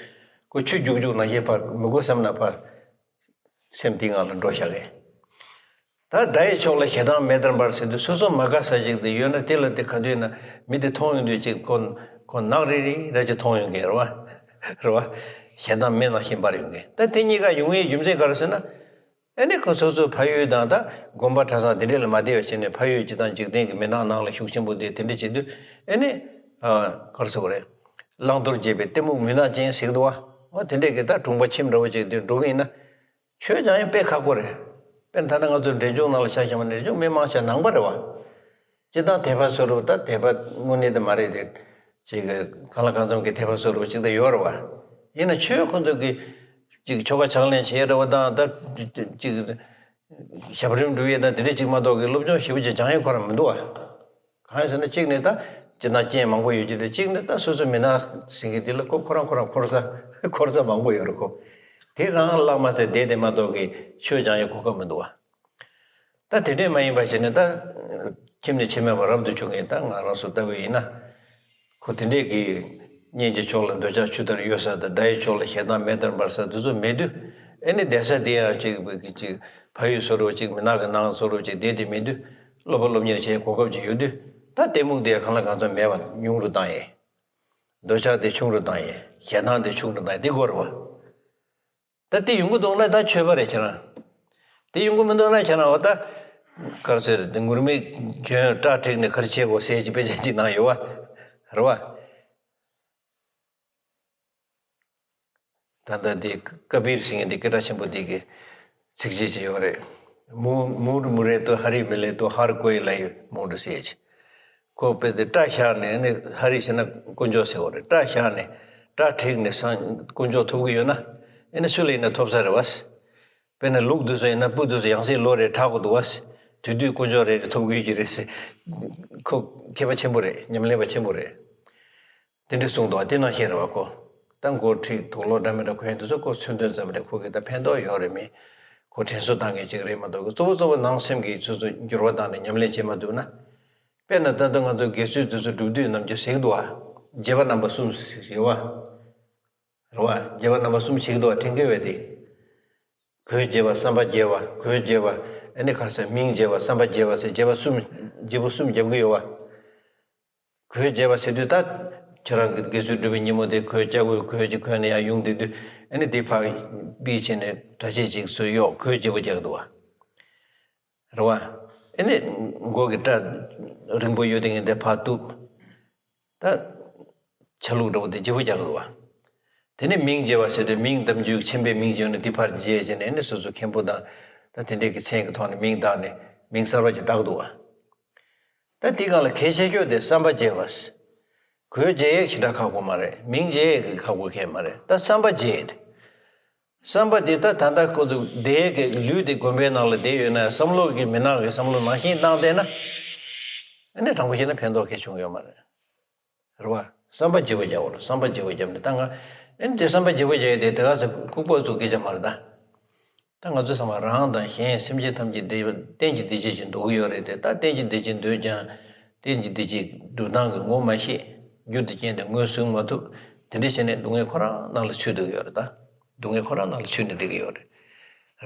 ཁོ་ཆུ་རྒྱུག་རྒྱུག་ནང་བཞིན་ཕར་མི་དགོས་བསམ་ན་ཕར་སེམས་དེའི་ངང་ལ་འགྲོ་བཞག་གི། ད་དགྲ་ཡི་ཕྱོགས་ལ་ཞེ་སྡང་མེ་ལྟར་འབར་ཟེར་དུས། སོ་སོ་མ་དགའ་ས་ཞིག་དེ་ཡོད་ན་དེ་ལ་དེ་ག་དུས་ན་མི་དེ་མཐོང་ཡོང་དུས་ཅིག་ཁོ་ཁོ་ནག་རིལ་རིལ་ར་ཅིག་མཐོང་ཡོང་གི་རེད་བ། རེད་བ། ཞེ་སྡང་མེ་ནང་བཞིན་འབར་ཡོང་གི། ད་དེ་གཉིས་ཀ་ཡོང་བའི་རྒྱུ་མཚན་ག་རེ་ཟེར་ན། ཨ་ནི་ཁོ་སོ་སོའི་ཕ་ཡུལ་དང་ད་དགོན་པ་གྲྭ་ཚང་དེ་འདྲས་ལ་མ་བསྡད་པ་བྱས་ནས། ཕ་ཡུལ་སྤྱི་དང་འཇིག་རྟེན་གྱི་མི་སྣང་ནང་ལ་ཤུགས་ཆེན་པོ་དེ་དེ་འདྲས་བྱེད་དུས། ཨ་ནི་ཨ་ག་རེ་ཟེར་དགོས་རེད། བླང་དོར་བརྗེད་པའི་གཏི་མུག་མུན་ནག་ཅན་ཟེར་གི་འདུག་བ། འོ་དེ་འདྲས་ཀྱི་ད་གྲོང་པ་ཁྱིམ་འདྲ་བོ་ཅིག་དེ་འགྲོ་གི་ཡིན་ན། ཆོས་སྦྱང་ཡ་དཔེ་ཁག་པོ་རེད། དཔེར་ན་ད་ལྟ་ང་ཚོ་འབྲས་ལྗོངས་ནང་ལ་ཆ་བཞག་པ་ན། འབྲས་ལྗོངས་མི་མང་ཆེ་ནང་པ་རེད་བ། སྤྱིར་བཏང་དད་པ་བཟོ་འདྲ་བོ། ད་དད་པ་དངོས་གནས་དེ་མ་རེད་དེ། ཅིག་གང་ལ་གང་འཚམ་གྱི་དད་པ་བཟོ་འདྲ་བོ་ཅིག་ད་ཡོད་རེད་བ། ཡིན་ན་ཆོས་ཁོ་ཚོ་གི་ཅིག་ཆོ་ག་ཕྱག་ལེན་བྱེད་ཡ་འདྲ་བོ་དང་། ད་ཅིག་ཞབས་རིམ་སྒྲུབ་ཡས་དང་དེ་འདྲས་ཅིག་མ་གཏོགས་ཀྱི་སློབ་སྦྱོང་ཞེ་པོ་ཅིག་སྦྱང་ཡས་ཁོ་རང་མི་འདུག་བ། གང་ཡིན་ཟེར་ན། གཅིག་ནས་ད་སྤྱིར་བཏང་རྐྱེན་མང་པོ་ཡོད་ཀྱི་རེད། གཅིག་ནས་ད་སོ་སོའི་མི་སྣང་ཟེར་གྱི་དེ་ལ་ཁོ་ཁོ་རང་ཁོ་རང་འཁོར་ས་འཁོར་ས་མང་པོ་ཡོད་རེད། ཁོ་དེ་རང་བརླག་མ་ཟེར་བསྡད་དེ་མ་གཏོགས་ཀྱི་ཆོས་སྦྱང་ཡས་གོ་སྐབས་མི་འདུག་བ། ད་དེ་འདྲས་མ་ཡིན་པ་བྱས་ནས། ད་ཁྱིམ་ནས་ཁྱིམ་མེད་པར་རབ་ཏུ་བྱུང་མཁན་ད་ང་རང་ཚོ་ལྟ་བུ་ཡིན་ན། ཁོ་དེ་འདྲས་ཀྱི་གཉེན་གྱི་ཕྱོགས་ལ་འདོད་ཆགས་ཆུ་ལྟར་གཡོ་ས་དང་། དགྲ་ཡི་ཕྱོགས་ལ་ཞེ་སྡང་མེ་ལྟར་འབར་ས་དེ་ཚོ་མེད་དུས། ཨེ་ནི་བསྡད་ས་དེ་ཡང་ཅིག་ཅིག་ཕ་ཡུལ་བཟོ་འདྲ་བོ་ཅིག་མི་ནག་གི་ནང་བཟོ་འདྲ་བོ་ཅིག་བསྡད་དེ་མེད་དུས། སློབ་པ་སློབ་གཉེར་བྱེད་གོ་སྐབས་ཅིག་ཡོད་དུས། ད་གཏི་མུག་དེ་གང་ལ་གང་འཚམ་མེད་པ་ཉུང་རུ་བཏང་ཡས། འདོད་ཆགས་དེ་ཆུང་རུ་བཏང་ཡས། ཞེ་སྡང་དེ་ཆུང་རུ་བཏང་ཡས། དེ་དགོས་རེད་བ། ད་དེ་ཡོང་གི་འདུག་ན་ད་ཆོས་པ་རེད་ཁྱེད་རང་། དེ་ཡོང་གི་མི་འདུག་ན་ཁྱེད་རང་འོ་ད་ག་རེ་ཟེར། དེ་ངུར་སྨྲིག་གྱོན། སྐྲ་བྲེགས་ནས་ག་རེ་བྱེད་དགོས་ཟེར་གྱི་དཔེ་ཆ་གཅིག་ནང་ཡོད་བ། རེད་བ། ད་ལྟ་དེ་ཀ་བིར་ཟེར་མཁན་དེ་སྐད་གྲགས་ཆེན་པོ་དེ་གི་ཚིགས་བཅད་ཅིག་ཡོད་རེད། मूंड मुड़े तो हरि मिले तो हर कोई लाए मुंड सेज། ཁོ་དཔེ་དེ་སྐྲ་བཞར་ནས་ནི། ཧ་རི་ཟེར་ན་དཀོན་མཆོག་ཟེར་བ་རེད། སྐྲ་བཞར་ནས་སྐྲ་བྲེགས་ནས་སང་དཀོན་མཆོག་ཐོབ་གི་ཡོད་ན། ཨེ་ནི་སུ་ལ་ཡིན་ན་ཐོབ་ས་རེད་བ། དཔེར་ན་ལུག་དེ་ཚོ་ཡིན་ན། སྤུ་དེ་ཚོ་ཡང་སྲིད་ལོ་རེ་གྲགས་དགོས་འདུག་བ། དེ་དུས་དཀོན་མཆོག་རེ་རེ་ཐོབ་དགོས་ཀྱི་རེད་ཟེར། ཁོ་མཁས་པ་ཆེན་པོ་རེད། ཉམས་ལེན་པ་ཆེན་པོ་རེད། དེ་འདྲ་གསུངས་འདུག་བ། དེ་ནང་བཞིན་རེད་བ། ཁོ་ད་མགོ་འཁྲིགས་དུག་ལོག་འདྲ་མི་འདྲ་གོན་དེ་ཚོ་ཁོ་མཚོན་དོན་ཙམ་རེད། ཁོ་གི་ད་ཕན་ཐོགས་ཡོད་རེད་མེད། ཁོ་དྲན་གསོ་བཏང་མཁན་ཅིག་རེད་མ་གཏོགས། གཙོ་བོ་གཙོ་བོ་ནང་སེམས་ཀྱི་ཚུལ་ཚུལ་འགྱུར་བ་བཏང་ནས་ཉམས་ལེན་བྱེད་མ་ཐུབ་ན། དཔེར་ན་ད་ལྟ་ང་ཚོ་དགེ་ཚུལ་དེ་ཚོ་སྒྲུབ་དུས་ནམ་རྒྱུན་ཟེར་གི་འདུག་བ། རྒྱས་པ་རྣམ་པ་གསུམ་ཟེར་ཡོད་བ། རེད་བ། རྒྱས་པ་རྣམ་པ་གསུམ་བྱེད་ཀྱི་འདུག་བ། དྲན་གྱི་ཡོད་པས་དེ། གོས་རྒྱས་པ། བསམ་པ་རྒྱས་པ། གོས་རྒྱས་པ། ཨ་ནི་ག་རེ་ཟེར། མིང་རྒྱས་པ། བསམ་པ་རྒྱས་པ་ཟེར། རྒྱས་པ་གསུམ། རྒྱས་པ་གསུམ་རྒྱབ་ཀྱི་ཡོད་བ། གོས་རྒྱས་པ་ཟེར་དུས་ད་ཁྱེད་རང་གི་དགེ་ཚུལ་སྒྲུབ་པའི་ཉིན་མོ་དེ་གོས་སྐྱ་གོས་གོས་ཀྱི་གོན་ནས་ཡར་ཡོང་དུས་དུས། ཨ་ནི་དེ་ཕར་པི་བྱས་ནས་གྲྭ་ཆས་ཅིག་བཟོས་གཡོགས། གོས་རྒྱས་པོ་རྒྱག་གི་འདུག་བ། རེད་བ། ཨ་ནི་མགོ་གི་སྐྲ་རིང་པོ་ཡོད་དེ་ངས་དེ་ཕར་གཏུབ། ད་ཆ་ལུགས་འདྲ་བོ་དེ་བརྗེ་པོ་རྒྱག་གི་འདུག་བ། དེ་ནས་མིང་བརྗེ་བ་ཟེར་དུས། མིང་གཏམ་རྒྱུད་ཆེན་པོའི་མིང་བརྗེ་ནས་དེ་ཕར་བརྗེས་བྱས་ནས། ཨ་ནི་སོ་སོ་མཁན་པོ་དང་ད་དེ་འདྲའི་གི་མཚན་གྱི་ཐོག་ནས་མིང་བཏགས་ནས་མིང་གསར་པ་ཅིག་བཏགས་འདུག་བ། ད་དེ་སྒང་ལ་གལ་ཆེ་ཤོས་དེ་བསམ་པ་བརྗེ་བ། གོས་བརྗེ་ཡས་ཞེ་དྲག་ཁག་པོ་མ་རེད། མིང་བརྗེ་ཡས་ཀྱི་ཁག་པོ་གང་ཡང་མ་རེད། ད་བསམ་པ་བརྗེ་ཡས་དེ། བསམ་པ་དེ་ད་ད་ལྟ་ཁོ་ཚོ་བསྡད་ཀྱི་ལུས་དེ་དགོན་པའི་ནང་ལ་བསྡད་ཡོད་ན། བསམ་བློ་གི་མི་ནག་གི་བསམ་བློ་ནང་བཞིན་བཏང་བསྡད་ན། ཨ་ནི་དྲང་པོ་བཤད་ན་ཕན་ཐོགས་གང་ཡང་བྱུང་ཡོད་མ་རེད། རེད་བ། བསམ་པ་བརྗེ་པོ་རྒྱག་དགོས་རེད། བསམ་པ་བརྗེ་པོ་བརྒྱབ་ནས་ད་ང་ཨ་ནི་དེ་བསམ་པ་བརྗེ་པོ་བརྒྱབ་ཡས་དེ་དེ་ག་ཚོད་ལྐུགས་པ་ཚོ་སྐད་ཆ་མ་རེད་ད། ད་ང་ཚོ་ཚང་མ་རང་དང་གཞན་སེམས་ཅན་ཐམས་ཅད་བདེ་བ་གཏན་གྱི་བདེ་སྐྱིད་ཅིག་འདོད་ཀྱི་ཡོད་རེད་དེ། ད་གཏན་གྱི་བདེ་སྐྱིད་འདོད་ཀྱང་གཏན་གྱི་བདེ་སྐྱིད་སྒྲུབ་སྟངས་ཀྱི་ངོ་མ་ཤེས། རྒྱུ་དེ་རྐྱེན་དེ་ངོས་ཟིན་མ་ཐུབ། དེ་འདྲ་བྱས་ནས་སྡུག་བསྔལ་ཁོ་རང་ནང་ལ་ཚུད་སྡོད་ཀྱི་ཡོད་རེད་ད། སྡུག་བསྔལ་ཁོ་རང་ནང་ལ་ཚུད་ནས་བསྡད་ཀྱི་ཡོད་རེད།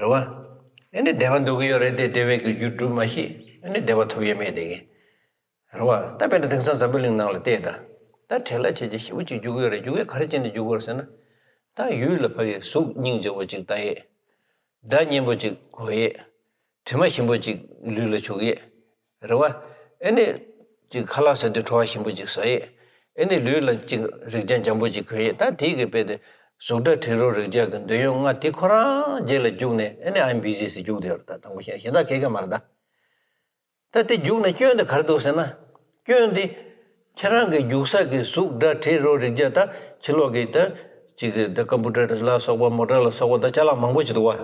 རེད་བ། ཨ་ནི་བདེ་བ་འདོད་ཀྱི་ཡོད་རེད་དེ། བདེ་བའི་གི་རྒྱུ་སྒྲུབ་མ་ཤེས། ཨ་ནི་བདེ་བ་ཐོབ་ཡས་མེད་བསྡད་ཀྱི། རེད་བ། ད་དཔེར་ན་དེང་སང་འཛམ་བུ་གླིང་ནང་ལ་བལྟས་ད། ད་བྲེལ་བ་བྱས་བྱས་ཞེ་པོ་ཅིག་རྒྱུག་གི་ཡོད་རེད། རྒྱུག་ཡས་ག་རེ་བྱས་ནས་རྒྱུག་གི་ཡོད་རེད་ཟེར་ན། ད་ཡུལ་ལ་ཕ་གི་གཟུགས་སྙིང་རྗེ་པོ་ཅིག་ལྟ་ཡས། སྒྲ་སྙན་པོ་ཅིག་གོ་ཡས། དྲི་མ་ཞིམ་པོ་ཅིག་ལུས་ལ་བྱུག་ཡས། རེད་བ། ཨ་ནི་ཅིག་ཁ་ལག་ཟ་དུས་བྲོ་བ་ཞིམ་པོ་ཅིག་ཟ་ཡས། ཨ་ནི་ལུས་ལ་ཅིག་རེག་བྱ་འཇམ་པོ་ཅིག་གོན་ཡས། ད་དེ་གི་དཔེ་དེ་གཟུགས་སྒྲ་དྲི་རོ་རེག་བྱ་གི་འདོད་ཡོན་ལྔ་དེ་ཁོ་རང་རྗེས་ལ་རྒྱུགས་ནས། ཨ་ནི་I'm busy ཟེར་རྒྱུགས་བསྡད་ཡོད་རེད། ད་དང་པོ་གཞན་གཞན་དག་གས་གས་མ་རེད་ད། ད་དེ་རྒྱུགས་ནས་སྐྱོན་དེ་ག་རེ་འདུག་ཟེར་ན། སྐྱོན་དེ་ཁྱེད་རང་གི་རྒྱུག་ས་གི་གཟུགས་སྒྲ་དྲི་རོ་རེག་བྱ་ད་ཕྱི་ལོགས་ཀྱི་ད་ཅིག་གི་ད་ཀམ་པུ་ཊར་ལ་སོགས་པ་མོ་ཊ་ལ་སོགས་པ་ད་ཅ་ལག་མང་པོ་ཅིག་འདུག་བ།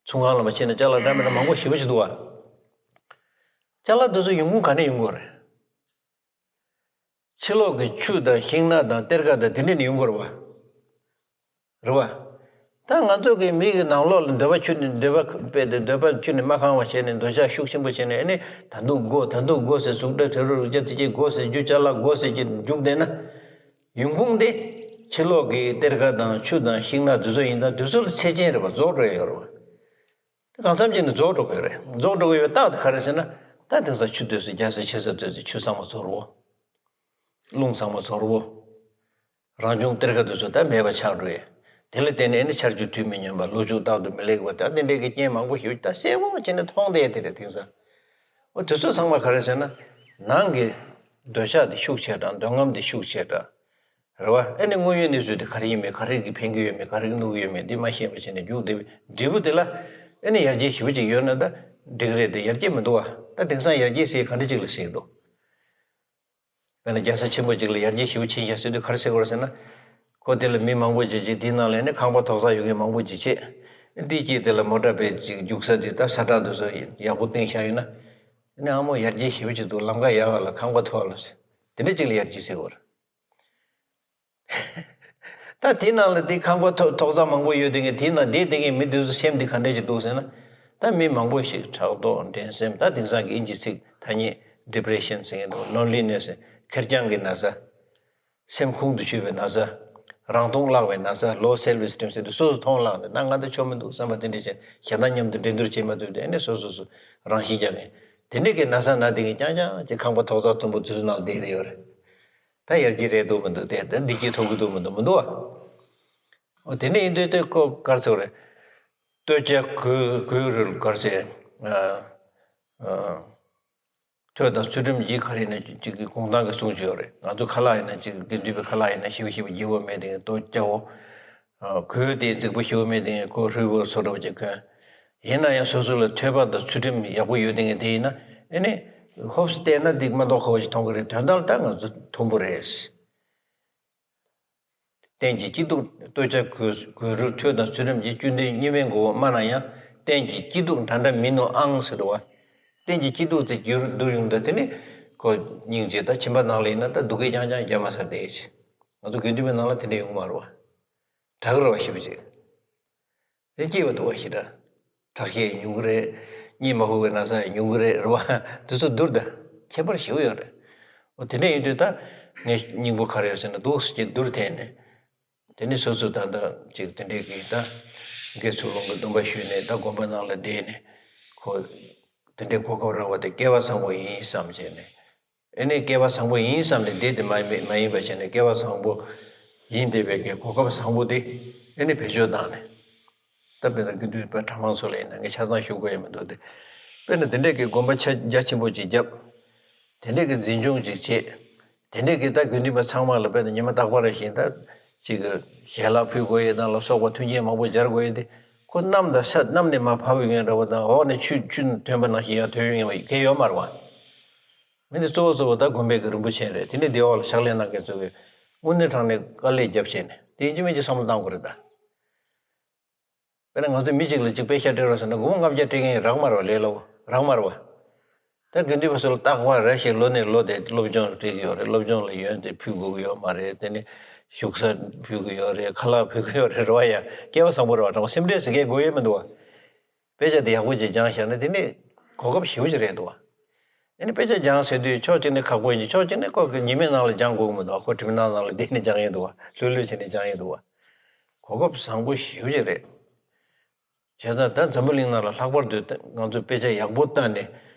ཚོང་ཁང་ལ་མ་ཕྱིན་ན་ཅ་ལག་འདྲ་མི་འདྲ་མང་པོ་ཞེ་པོ་ཅིག་འདུག་བ། ཅ་ལག་དེ་ཚོ་ཡོང་ཁུངས་ག་ནས་ཡོང་གི་ཡོད་རེད། ཕྱི་ལོགས་ཀྱི་ཆུ་དང་ཤིང་ནགས་དང་གཏེར་ཁ་དང་དེ་འདྲས་ནས་ཡོང་གི་ཡོད་རེད་བ། རེད་བ། ད་ང་ཚོ་གི་མི་གི་ནང་ལོགས་ལ་འདོད་པ་ཁྱོན་ནས་འདོད་པ་སྤེལ་ཏེ། འདོད་པ་ཁྱོན་ནས་མ་ཁེངས་པ་བྱས་ནས། འདོད་ཆགས་ཤུགས་ཆེན་པོ་བྱས་ནས། ཨ་ནི་ད་དུང་དགོས། ད་དུང་དགོས་ཟེར། གཟུགས་སྒྲ་དྲི་རོ་རེག་བྱ་དེ་གས་དགོས་ཟེར། རྒྱུ་ཅ་ལག་དགོས་ཟེར་གྱི་རྒྱུགས་བསྡད་ན། ཡོང་ཁུངས་དེ་ཕྱི་ལོགས་ཀྱི་གཏེར་ཁ་དང་ཆུ་དང་ཤིང་ནགས་དེ་ཚོ་ཡིན་ད། དེ་ཚོ་ལ་ཚད་ཅན་རེད་བ། རྫོགས་འགྲོ་ཡ་ཡོད་རེད་བ། དེ་གང་འཚམ་ཅིག་ནས་རྫོགས་འགྲོ་གི་ཡོད་རེད། རྫོགས་འགྲོ་གི་ཡོད་རྟགས་དེ་ག་རེ་ཟེར་ན། ད་དེང་སང་ཆུ་དེ་ཚོ་རྒྱ་སེ་ཆེ་ས་དེ་ཚོ་ཆུ་ཚང་མ་རྫོགས་རེད་བ། རླུང་ཚང་མ་རྫོགས་རེད་བ། རང་བྱུང་གཏེར་ཁ་དེ་ཚོ་ད་མེད་པ་ཆགས་འགྲོ་ཡས། དེ་ལ་བརྟེན་ནས་ཨ་ནི་ཆར་ཆུ་དུས་མི་སྙོམས་པ། ལོ་ཕྱུགས་རྟག་ཏུ་མི་ལེགས་པ། ད་དེ་འདྲའི་གི་རྐྱེན་མང་པོ་ཞིག་ད་གསལ་པོ་བྱས་ནས་མཐོང་བསྡད་དེ་རེད་དེང་སང་། འོ་དེ་ཚོ་ཚང་མ་ག་རེ་ཟེར་ན། ནང་གི་འདོད་ཆགས་དེ་ཤུགས་ཆེ་དྲགས། འདོད་རྔམ་དེ་ཤུགས་ཆེ་དྲགས། རེད་བ། ཨ་ནི་དངོས་ཡོད་གནས་ཚུལ་དེ་ག་རེ་ཡིན་མིན། ག་རེ་གིས་ཕན་གྱི་ཡོད་མེད། ག་རེ་གིས་གནོད་ཀྱི་ཡོད་མེད་དེ་མ་ཤེས་པ་བྱས་ནས་རྒྱུགས་བསྡད་པའི་འབྲས་བུ་དེ་ལ་ཨ་ནི་ཡར་རྒྱས་ཞེ་པོ་ཅིག་ཡོད་ན་ད་འགྲིག་རེད་དེ། ཡར་རྒྱས་མི་འདུག་བ། ད་དེང་སང་ཡར་རྒྱས་ཟེར་ག་འདྲ་ཅིག་ལ་ཟེར་གྱི་འདུག། དཔེར་ན་རྒྱལ་ས་ཆེན་པོ་ཅིག་ལ་ཡར་རྒྱས་ཞེ་པོ་ཕྱིན་ཤག་ཟེར་དུས་ག་རེ་ཟེར་དགོས་རེད་ཟེར་ན། ཁོ་དེ་ལ་མི་མང་པོ་ཅིག་བྱེད། དེའི་ནང་ལ་ནི་ཁང་པ་ཐོག་ས་ཡོད་མཁན་མང་པོ་ཅིག་བྱེད། དེའི་དཀྱིལ་དེ་ལ་མོ་ཊ་པའི་ཅིག་རྒྱུག་ས་དེ་ད་ས་བཀྲ་དེ་ཚོ་ཡག་པོ་བཏིང་བཞག་ཡོད་ན། ཨ་ནི་ཨ་མོ་ཡར་རྒྱས་ཞེ་པོ་ཅིག་འདུག། ལམ་ཁ་ཡག་ག་ལ་ཁང་པ་མཐོ་ལ་ཟེར། དེ་འདྲ་ཅིག་ལ་ཡར་རྒྱས་ཟེར་དགོས་རེད། ད་དེའི་ནང་ལ་དེ་ཁང་པ་ཐོག་ཐོག་ས་མང་པོ་ཡོད་དེ་ངས་དེའི་ནང་བསྡད་དེ་ངས་མི་དེ་ཚོ་སེམས་དེ་ག་འདྲ་ཅིག་འདུག་ཟེར་ན། ད་མི་མང་པོ་ཞིག་ཕྲག་དོག་འགྲན་སེམས། ད་དེང་སང་གི་ཨིན་ཇི་ཚིག་ཐ་སྙད་depression ཟེར་གྱི་འདུག། loneliness ཁེར་རྐྱང་གི་ན་ཚ། སེམས་ཁོང་དུ་ཆུད་པའི་ན་ཚ། རང་མཐོང་བརླག་པའི་ན་ཚ། low self esteem ཟེར་དུས་སོ་སོ་མཐོང་བརླག་ནས། ད་ང་ད་ཆོ་མི་འདུག་བསམ་པ་དེ་འདྲ་བྱས། གཞན་དང་མཉམ་དུ་འགྲན་བསྡུར་བྱེད་མ་ཐུབ་དེ། ཨ་ནི་སོ་སོ་སོ་རང་ཤི་རྒྱག་མཁན། དེ་འདྲ་གི་ན་ཚ་ན་དེ་གི་རྐྱང་རྐྱང་གི་ཁང་པ་ཐོག་ས་དུམ་བུ་དེ་ཚོ་ནང་བསྡད་དེ་ཡོད་རེད། ད་ཡར་རྒྱས་རེད་འདུག་མི་འདུག་དེ་ད་བདེ་སྐྱིད་ཐོབ་ཀྱི་འདུག་མི་འདུག་མི་འདུག་ཨ། འོ་དེ་འདྲ་ཡིན་དུས་དེ་ཁོ་ག་རེ་ཟེར་དགོས་རེད། སྟོད་ཆ་གོས་གོས་རུལ་ག་རེ་ཟེར། ཨ། ཨ། ཐོད་དང་ཚུལ་ཁྲིམས་ཀྱི་ག་རེ་ཡིན་ན་ཅིག་གི་གུང་ཐང་གི་གསུང་ཅིག་ཡོད་རེད། ང་ཚོ་ཁ་ལག་ཡིན་ན་ཅིག་དགེ་འདུན་པའི་ཁ་ལག་ཡིན་ན་ཞིབ་ཞིབ་བགྱི་བོ་མེད་དེ་ལྟོ་སྐྱ་བོ། ཨ། གོས་དེ་རྫིག་པོ་ཞེ་པོ་མེད་དེ་ཁོ་ཧྲུལ་པོ་བཟོ་འདྲ་བོ་ཅིག་གོན། ཡིན་ན་ཡང་སོ་སོ་ལ་ཐོད་པ་དང་ཚུལ་ཁྲིམས་ཡག་པོ་ཡོད་དེ་ངས་དེ་ཡིན་ན། ཨ་ནི་ཧོབ་སྟེ་བལྟས་ན་འདི་མ་མདོག་ཁ་པོ་ཞིག་མཐོང་གི་རེད། དོན་དག་ལ་ད་ང་ཚོ་མཐོན་པོ་རེད། རྟེན་གྱི་སྐྱིད་སྡུག། སྟོད་ཆ་གོས་གོས་རུལ་ཐོད་དང་ཚུལ་ཁྲིམས་ཀྱི། བཅུད་ལྡན་གཉིས་མེད་མགོ་བོ་དམའ་ན་ཡང་། རྟེན་གྱི་སྐྱིད་སྡུག་འདྲ་འདྲ་མིན་ནོ་ཨང་ཟེར་འདུག་བ། རྟེན་གྱི་སྐྱིད་སྡུག་ཚེ་རྒྱུར་བསྡུར་ཡོང་དུས་དེ་ནི་ཁོ་སྙིང་རྗེ། ད་ཁྱིམ་པ་ནང་ལ་ཡིན་ན་ད་སྡུག་སྐད་རྐྱང་རྐྱང་རྒྱབ་མ་ཟ་བསྡད་ཅིག། ང་ཚོ་དགེ་འདུན་པའི་ནང་ལ་དེ་འདྲ་ཡོང་གི་མ་རེད་བ། དྲག་རེད་བ་ཞེ་པོ་ཅིག། དེ་སྐྱིད་པ་འདུག་བ་ཞེ་དྲག། ཁྲག་ཤེད་ཉུང་གི་རེད། གཉིད་མ་ཁུག་པའི་ན་ཚ་ཡང་ཉུང་གི་རེད། རེད་བ། དེ་ཚོ་བསྡུར་ད་ཁྱད་པར་ཞེ་པོ་ཡོད་རེད། འོ་དེ་འདྲ་ཡིན་དུས་ད་ངས་སྙིང་པོ་ག་རེ་ཡོད་ཟེར་ན་འདུག་སེ་ཅིག་བསྡུར་ཐེངས་ནས། དེ་ནས་སོ་སོ་ད་ལྟ་ཅིག་དེ་འདྲའི་གི་ད་དགེ་ཚུལ་སློང་གི་སྡོམ་པ་ཞུས་ནས། ད་དགོན་པ་ནང་ལ་བསྡད་ནས་ཁོ་དེ་འདྲའི་གོ་སྐབས་རག་པ་དེ་སྐལ་བ་བཟང་པོ་ཡིན་བསམ་བྱས་ནས། ཨེ་ནས་སྐལ་བ་བཟང་པོ་ཡིན་བསམ་ནས་བསྡད་དེ་མ་མ་ཡིན་པ་བྱས་ནས། སྐལ་བ་བཟང་པོ་ཡིན་བསྡད་པའི་གི་གོ་སྐབས་བཟང་པོ་དེ་ཨེ་ནས་བེད་སྤྱོད་བཏང་ནས། ད་དཔེར་ན་དགེ་འདུན་པ་གྲྭ་མང་ཚོ་ལ་ཡིན་ན་ངས་ཆ་ཚང་ཞུ་དགོས་ཡ་མི་འདུག་སྟེ། དཔེར་ན་དེ་འདྲའི་གི་དགོན་པ་ཆ་རྒྱ་ཆེན་པོ་ཅིག་བརྒྱབ། དེ་འདྲའི་གི་འཛིན་སྐྱོང་ཅིག་བྱེད། དེ་འདྲའི་གི་ད་དགེ་འདུན་པ་ཚང་མ་ལ་དཔེར་ན་ཉི་མ་རྟག་པར་བཞིན་ད་ཅིག་གི་ཞལ་ལག་ཕུལ་དགོས་ཡས་དང་ལ་སོགས་པ་མཐུན་རྐྱེན་མང་པོ་སྦྱར་དགོས་ཡས་དེ། ཁོ་གནམ་དང་ས་གནམ་ནས་མར་བབས་ཡོང་མཁན་འདྲ་བོ་དང་། འོག་ནས་ཆུ་ཆུ་ཐོན་པ་ནང་བཞིན་ཡར་ཐོན་ཡོང་མཁན་གང་ཡང་ཡོད་མ་རེད་བ། མི་འདི་གཙོ་བོ་གཙོ་བོ་ད་དགོན་པའི་གི་རིན་པོ་ཆེ་རེད། དེ་ནས་སྡེ་བ་ལ་ཕྱག་ལས་གནང་མཁན་ཚོ་གིས་དངོས་གནས་དྲང་གནས་དཀའ་ལས་བརྒྱབ་བྱས་ནས། དེ་ཡིན་གཅིག་མིན་གཅིག་བསམ་བློ་བཏང་དགོས་རེད་ད། དཔེར་ན་ང་ཚོ་མི་གཅིག་ལ་གཅིག་པད་ཤག་སྤྲད་རོགས་ཟེར་ན་སྒོར་མོ་ལྔ་བརྒྱ་སྤྲད་མཁན་རག་མ་རེད་བ། ལས་སླ་བོ་རག་མ་རེད་བ། ད་དགེ་འདུན་པ་ཚོ་ལ་རྟག་པར་རེ་ཞིག་ལོ་ནས་ལོ་དེ་སློབ་སྦྱོང་སྤྲད་ཀྱི་ཡོད་རེད། སློབ་སྦྱོང་ལ་ཡོན་ཏན་ཕུལ་དགོས་ཀྱི་ཡོད་མ་རེད། དེ་ནས་བཞུགས་ས་ཕུལ་གྱི་ཡོད་རེད། ཁ་ལག་ཕུལ་གྱི་ཡོད་རེད། རེད་བ། ཡ་སྐལ་བ་བཟང་པོ་རེད་བ། དྲང་པོ་སེམས་ཁྲལ་ཟེར་མཁན་དགོས་ཡས་མི་འདུག་བ། དཔེ་ཆ་དེ་ཡག་པོ་ཅིག་སྦྱངས་བཞག་ན་དེ་ནི་གོ་སྐབས་ཞེ་པོ་ཅིག་རེད་འདུག་བ། ཨ་ནི་དཔེ་ཆ་སྦྱངས་ཟེར་དུས་ཕྱོགས་གཅིག་ནས་ཁག་པོ་ཡིན། ཕྱོགས་གཅིག་ནས་ཁོ་གི་ཉི་མའི་ནང་ལ་སྦྱང་དགོས་ཀྱི་མི་འདུག་ཁོ་དྲི་མ་ནང་ལ་བསྡད་ནས་སྦྱང་ཡས་འདུག་བ། ལྷོད་ལྷོད་བྱས་ནས་སྦྱང་ཡས་འདུག་བ། གོ་སྐབས་བཟང་པོ་ཞེ་པོ་ཅིག་རེད། བྱས་ཙང་ད་འཛམ་བུ་གླིང་ནང་ལ་ལྷག་པར་དུ་ང་ཚོས་དཔེ་ཆ་ཡག་པོ་བལྟས་ནས་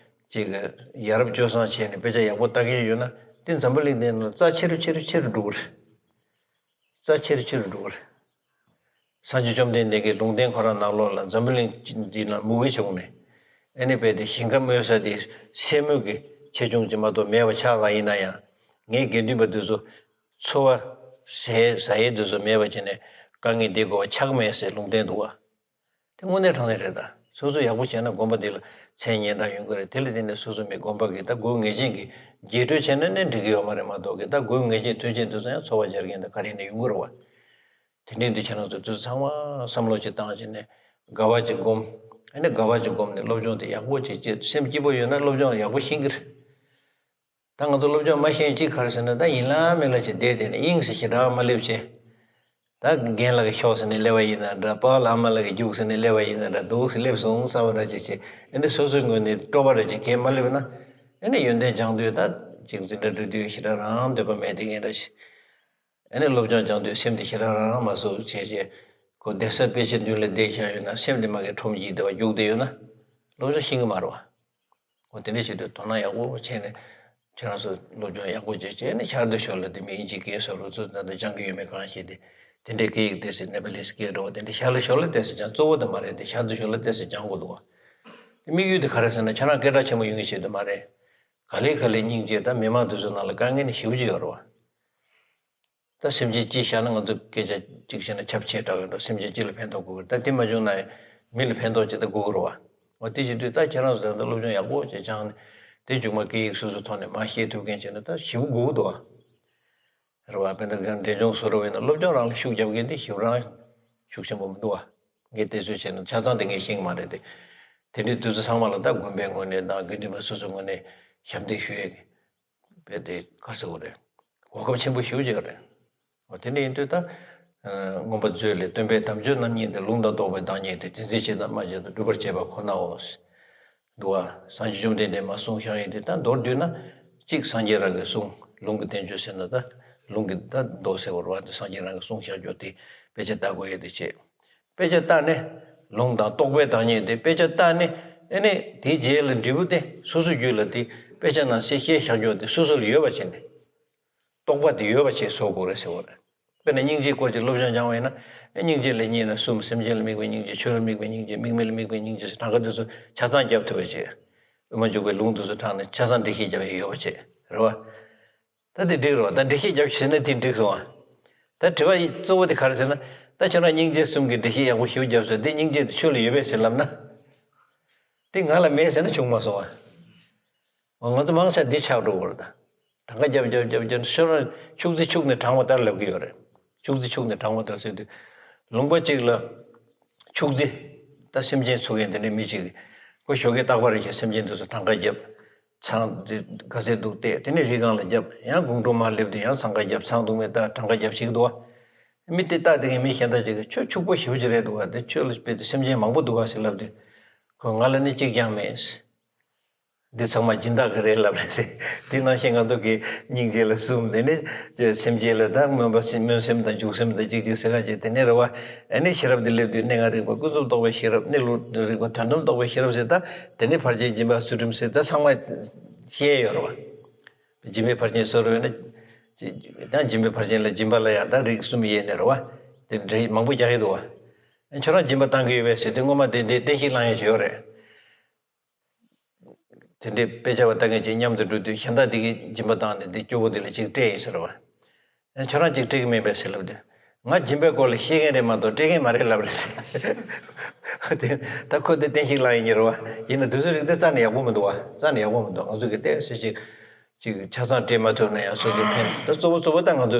ཅིག་ཡ་རབས་སྤྱོད་བཟང་བྱས་ནས་དཔེ་ཆ་ཡག་པོ་ལྟ་མཁན་ཡོད་ན་དེ་འཛམ་བུ་གླིང་འདི་ནང་ལ་རྩ་ཆེ་རུ་ཆེ་རུ་ཆེ་རུ་འགྲོ་གི་རེད། རྩ་ཆེ་རུ་ཆེ་རུ་འགྲོ་གི་རེད། སངས་རྒྱས་བཅོམ་ལྡན་འདས་ཀྱིས་ལུང་བསྟན་ཁོ་རང་ནང་ལོགས་ལ་འཛམ་བུ་གླིང་འདི་ནང་མུ་གེ་བྱུང་ནས་ཨ་ནི་དཔེ་དེ་ཞིང་ཁ་རྨོས་ས་དེ་སེན་མོ་གི་ཆེ་ཆུང་ཅིག་མ་གཏོགས་མེད་པ་ཆགས་པ་ཡིན་ན་ཡང་ངས་དགེ་འདུན་པ་འདི་ཚོ་འཚོ་བ་ཟས་ཟ་ཡས་འདི་ཚོ་མེད་པ་བྱས་ནས་དཀའ་ངལ་འདི་དགོས་པ་ཆགས་མེད་ཟེར་ལུང་བསྟན་འདུག་བ། དེ་དངོས་གནས་དྲང་གནས་རེད་ད། སོ་སོ་ཡག་པོ་བྱས་ན་དགོན་པ་འདི་ལ་མཚན་སྙན་གྲགས་ཡོང་གི་རེད། དེ་ལ་བརྟེན་ནས་སོ་སོ་མི་དགོན་པ་གི་ད་དགོས་ངེས་ཅན་གྱི་རྒྱས་སྤྲོས་བྱས་ན་ནི་འགྲིག་གི་ཡོད་མ་རེད་མ་གཏོགས་གི་ད་དགོས་ངེས་ཅན་མཐུན་རྐྱེན་དེ་ཚོ་ཡང་འཚོ་བ་སྦྱར་མཁན་དང་ག་རེ་ནས་ཡོང་གི་རེད་བ། དེ་འདྲའི་འདི་ཁྱེད་རང་ཚོ་དུས་ཚོད་ཚང་མ་བསམ་བློ་ཅིག་བཏང་བྱས་ནས་དགའ་བ་ཅིག་སྒོམ། ཨ་ནི་དགའ་བ་ཅིག་སྒོམ་ནས་སློབ་སྦྱོང་དེ་ཡག་པོ་ཅིག་བྱེད། སེམས་སྐྱིད་པོ་ཡོད་ན་སློབ་སྦྱོང་ཡག་པོ་ཤེས་ཀྱི་རེད། ད་ང་ཚོ་སློབ་སྦྱོང་མ་ཤེས་ཅིག་ག་རེ་ཟེར་ན་ད་ཡིན་ལ་མིན་ལ་ཅིག་བསྡད་དེ་ནས་དབྱིངས་སུ་ཞེ་དྲག་མ་སླེབས་བྱས། ད་རྒན་ལགས་ཀྱིས་ཤོག་ཟེར་ནས་སླེབས་པ་ཡིན་ན་འདྲ། པཱ་ལགས་ཨ་མ་ལགས་ཀྱིས་རྒྱུགས་ཟེར་ནས་སླེབས་པ་ཡིན་ན་འདྲ། འདུག་སེ་སླེབས་སོང་བསམ་པ་འདྲ་ཅིག་བྱས། ཨ་ནི་སོ་སོའི་ངོས་ནས་སྤྲོ་བ་འདྲ་ཅིག་གས་མ་སླེབས་ན། ཨ་ནི་ཡོན་ཏན་སྦྱང་དུས་ད་ཅིག་འཛིན་གྲྭ་འགྲོ་དུས་ཞེ་དྲག་རང་འདོད་པ་མེད་དེ་ངན་འདྲ་ཞིག་ཨ་ནི་སློབ་སྦྱོང་སྦྱང་དུས་སེམས་དེ་ཞེ་དྲག་རང་རང་མ་བཟོ་བྱས་བྱས། ཁོ་བསྡད་ས་དཔེ་ཆའི་མདུན་ལ་བསྡད་བཞག་ཡོད་ན་སེམས་དེ་མ་གི་ཁྲོམ་གྱིས་བསྡད་པ་རྒྱུགས་བསྡད་ཡོད་ན་སློབ་སྦྱོང་ཤེས་ཀྱི་མ་རེད་བ། འོ་དེ་འདྲ་བྱེད་དུས་དོ་སྣང་ཡག་པོ་བྱས་ནས་ཁྱེད་རང་ཚོ་སློབ་སྦྱོང་ཡག་པོ་བྱས་བྱས་ནས་ཤར་དུ་ཞོར་ལ་དེ་མིན་ཨིན་ཇི་སྐད་སོགས་རུ་ཚོ་ད་ལྟ་སྦྱང་གི་ཡོད་མེད་གང་ཤེས་ཏེ། དེ་འདྲའི་སྐད་ཡིག་ཏོག་ཙམ་ནེ་པ་ལི་སི་སྐད་འདྲ་བོ་དེ་འདྲ་ཤར་ལ་ཞོར་ལ་ཏོག་ཙམ་སྦྱང་། གཙོ་བོ་དེ་མ་རེད་དེ། ཤར་དུ་ཞོར་ལ་ཏོག་ཙམ་སྦྱང་དགོས་འདུག་བ། དེ་དམིགས་ཡུལ་དེ་ག་རེ་ཟེར་ན་ཁྱེད་རང་སྐད་གྲགས་ཆེན་པོ་ཡོང་གི་ཆེད་དུ་མ་རེད། ག་ལེ་ག་ལེ་སྙིང་རྗེ། ད་མི་མང་དེ་ཚོ་ནང་ལ་དཀའ་ངལ་ནི་ཞེ་པོ་ཅིག་ཡོད་རེད་བ། ད་སེམས་ཅན་གཅིག་བཞག་ན་ང་ཚོ་སྐད་ཆ་གཅིག་བཤད་ན་ཁྱབ་ཆེ་དྲགས་ཡོད་འགྲོ། སེམས་ཅན་གཅིག་ལ་ཕན་ཐོགས་དགོས་ཀྱི་རེད། ད་དེ་མ་བྱུང་ན་མི་ལ་ཕན་ཐོགས་ཅིག་ད་དགོས་ཀྱི་རེད་བ། འོ་དེ་བྱེད་དུས་ད་ཁྱེད་རང་ཚོ་ད་ལྟ་སློབ་སྦྱོང་ཡག་པོ་བྱས་སྦྱངས་ནས་དེ་མཇུག་མ་སྐད་ཡིག་སོ་སོའི་ཐོག་ནས་མར་ཤེས་ཐུབ་མཁན་བྱས་ན་ད་ཞེ་པོ་དགོས་ཀྱི་འདུག་བ། རེད་བ། དཔེར་ན་འབྲས་ལྗོངས་སུ་རུ་བས་ན་སློབ་སྦྱོང་རང་ལ་ཤུགས་རྒྱབ་མཁན་དེ་ཞེ་པོ་རང་ཤུགས་ཆེན་པོ་མི་འདུག་བ། ངས་དེ་ཚོ་བྱས་ན་ཆ་ཚང་དེ་ངས་ཤེས་ཀྱི་མ་རེད་དེ། དེ་འདྲའི་དུས་ཚོད་ཚང་མ་ལ་ད་དགོན་པའི་ངོས་ནས་དང་དགེ་འདུན་པ་སོ་སོའི་ངོས་ནས་ཞབས་འདེགས་ཞུ་ཡས་ཀྱི་དཔེ་དེ་ག་ཟེར་དགོས་རེད། གོ་སྐབས་ཆེན་པོ་ཞེ་པོ་ཅིག་རེད། འོ་དེ་འདྲ་ཡིན་དུས་ད། ཨ། མངོན་པ་མཛོད་ལས། སྟོན་པའི་དམ་ཆོས་རྣམ་གཉིས་ཏེ། ལུང་དང་རྟོགས་པའི་བདག་ཉིད་དེ། དེ་འཛིན་བྱེད་དང་སྨྲ་བྱེད་དང་། སྒྲུབ་པར་བྱེད་པ་ཁོ་ནའོ། འདུག་བ། སངས་རྒྱས་བཅོམ་ལྡན་འདས་མ་གསུངས་བཞག་ཡིན་དེ། ད་མདོར་བསྡུས་ན་གཅིག་སངས་རྒྱས་རང་གི་གསུང་། ལུང་གི་བསྟན་བཅོས་ཟེར་ན་ད་ལུང་གི་ད་མདོ་ཟེར་བ་རེད་བ། དེ་སངས་རྒྱས་རང་གི་གསུང་བཞག་རྒྱུ་དེ་དཔེ་ཆ་ལྟ་དགོས་ཡས་དེ་བྱས། དཔེ་ཆ་ལྟ་ནས་ལུང་དང་རྟོགས་པའི་བདག་ཉིད་དེ་དཔེ་ཆ་ལྟ་ནས། ཨེ་ནས་དེའི་རྗེས་ལ་འབྲས་བུ་དེ་སོ་སོ་རྒྱུད་ལ་དེ་དཔེ་ཆ་ནང་གསལ་བཤད་བཞག་རྒྱུ་དེ་སོ་སོ་ལ་ཡོད་པ་བྱས་ནས། རྟོགས་པ་དེ་ཡོད་པ་བྱས་བཟོ་དགོས་རེད་ཟེར་བ་རེད། དཔེར་ན་སྙིང་རྗེའི་སྐོར་གྱི་སློབ་སྦྱོང་སྦྱང་བ་ཡིན་ན། ཨེ་སྙིང་རྗེ་ལ་གཉིས་ན་གསུམ། སེམས་ཅན་ལ་དམིགས་པའི་སྙིང་རྗེ། ཆོས་ལ་དམིགས་པའི་སྙིང་རྗེ། དམིགས་མེད་ལ་དམིགས་པའི་སྙིང་རྗེ་ཟེར་གྲངས་ཀ་དེ་ཚོ་ཆ་ཚང་བརྒྱབ་ཐུབ་པ་བྱས། དབུ་མ་འཇུག་པའི་ལུང་དེ་ཚོ་དྲངས་ནས་ཆ་ཚང་འགྲེལ་བཤད་བརྒྱབ་ཡས་ཡོད་པ་བྱས། རེད་བ། ད་དེ་འགྲིག་རེད་བ། ད་འགྲེལ་བཤད་བརྒྱབ་ཤེས་ན་དེ་འགྲིག་སོང་བ། ད་དྲི་བ་གཙོ་བོ་དེ་ག་རེ་ཟེར་ན། ད་ཁྱོད་རང་སྙིང་རྗེ་གསུམ་གྱི་འགྲེལ་བཤད་ཡག་པོ་ཞེ་པོ་བརྒྱབ་སོང་། དེ་སྙིང་རྗེ་དེ་ཆོས་ལ་ཡོད་པས་ཟེར་ལབ་ན། དེ་ང་ལ་མེད་ཟེར་ན་བྱུང་མ་སོང་བ། ང་ཚོ་མང་ཆེ་འདི་ཆགས་འགྲོ་གི་རེད་ད། གྲངས་ཀ་རྒྱབ་རྒྱབ་རྒྱབ་རྒྱབ་ཤོར་ན་ཕྱུགས་རྫི་ཕྱུགས་ནས་དྲངས་པ་ལྟར་ལབ་ཀྱི་ཡོད་རེད། ཕྱུགས་རྫི་ཕྱུགས་ནས་དྲངས་པ་ལྟར་ཟེར་དུས། ལུང་པ་གཅིག་ལ་ཕྱུགས་རྫི། ད་སེམས་ཅན་འཚོ་མཁན་དེ་འདྲའི་མི་གཅིག་གིས་ཁོ་ཞོགས་ཀས་རྟག་པར་རེ་བཞིན་སེམས་ཅན་དེ་ཚོ་གྲངས་ཀ་རྒྱབ། ཚང་དེ་ག་ཚད་འདུག་བལྟས། དེ་ནས་རི་སྒང་ལ་རྒྱབ། ཡང་དགོང་དྲོ་མར་སླེབས་དུས་ཡང་འཚང་ཁ་རྒྱབ། ཚང་འདུག་མེད་ལྟ་གྲངས་ཀ་རྒྱབ་བྱེད་ཀྱི་འདུག་བ། མི་དེ་ལྟ་དེ་གའི་མི་གཞན་དག་ཅིག་གིས་ཁྱོད་ཕྱུག་པོ་ཞེ་པོ་ཅིག་རེད་འདུག་བ། དེ་ཁྱོད་ལ་དཔེ་དེ་སེམས་ཅན་མང་པོ་འདུག་ག་ཟེར་ལབ་དུས། ཁོས་ང་ལ་ནི་གཅིག་ཀྱང་མེད། འདི་ཚང་མ་སྦྱིན་བདག་གི་རེད་ལབ་རེད་ཟེར། དེ་ནང་བཞིན་ང་ཚོ་གི་སྙིང་རྗེ་ལ་གསུམ། དེ་ནས་སེམས་ཅན་ལ་ད་སྨོན་པ་སེམས་སྨོན་སེམས་དང་འཇུག་སེམས་དང་གཅིག་གཅིག་ཟེར་ག་ཅིག་དེ་ནས་རེད་བ། ཨ་ནི་ཤེས་རབ་འདི་སླེབས་དུས་སྣ་ལྔ་རིག་པ། ཀུན་རྫོབ་རྟོགས་པའི་ཤེས་རབ། གནས་ལུགས་རིག་པ། དོན་དམ་རྟོགས་པའི་ཤེས་རབ་ཟེར། ད་དེ་ནས་ཕར་ཕྱིན་སྦྱིན་པ་ཚུལ་ཁྲིམས་ཟེར། ད་ཚང་མ་བཤད་ཡོད་རེད་བ། སྦྱིན་པའི་ཕར་ཕྱིན་ཟེར་བས་ན། ད་སྦྱིན་པའི་ཕར་ཕྱིན་ལ་སྦྱིན་པ་ལ་ཡང་ད་རིགས་གསུམ་ཡས་ནས་རེད་བ། དེ་འདྲའི་མང་པོ་རྒྱག་གི་འདུག་བ། ཁྱོད་རང་སྦྱིན་པ་བཏང་གི་ཡོད་པས་ཟེར་དུས་སྔོན་མ་དེ་འདྲའི་བསྟན་བཤིག་བསླང་ཡས་ཅིག་ཡོད་རེད། དེ་འདྲའི་དཔེ་ཆ་བ་ལྟ་མཁན་ཅིག་མཉམ་དུ་འགྲོ་དུས་གཞན་དག་དེ་གིས་སྦྱིན་པ་བཏང་ནས་དེ་སྐྱོ་པོ་དེ་ལ་ཅིག་སྤྲད་ཡིན་ཟེར་བ། ཨ་ཁྱོད་རང་ཅིག་སྤྲད་ཀྱི་མིན་པས་ཟེར་ལབ་དུས། ང་སྦྱིན་པའི་སྐོར་ལ་ཤེས་མཁན་རེད་མ་གཏོགས་སྤྲད་མཁན་མ་རེད་ལབ་རེད་ཟེར། དེ་ད་ཁོ་དེ་བསྟན་བཤིག་བསླང་ཡིན་གྱི་རེད་བ། ཡིན་ན་དུས་ཚོད་རིག་དེ་རྩ་ནས་ཡག་པོ་མི་འདུག་བ། རྩ་ནས་ཡག་པོ་མི་འདུག་ང་ཚོ་གི་ཏོག་ཙམ་ཅིག་ཅིག་ཆ་ཚང་སྤྲད་མ་ཐུབ་ན་ཡང་སོ་སོ་ཕན། ད་གཙོ་བོ་གཙོ་བོ་ད་ང་ཚོ་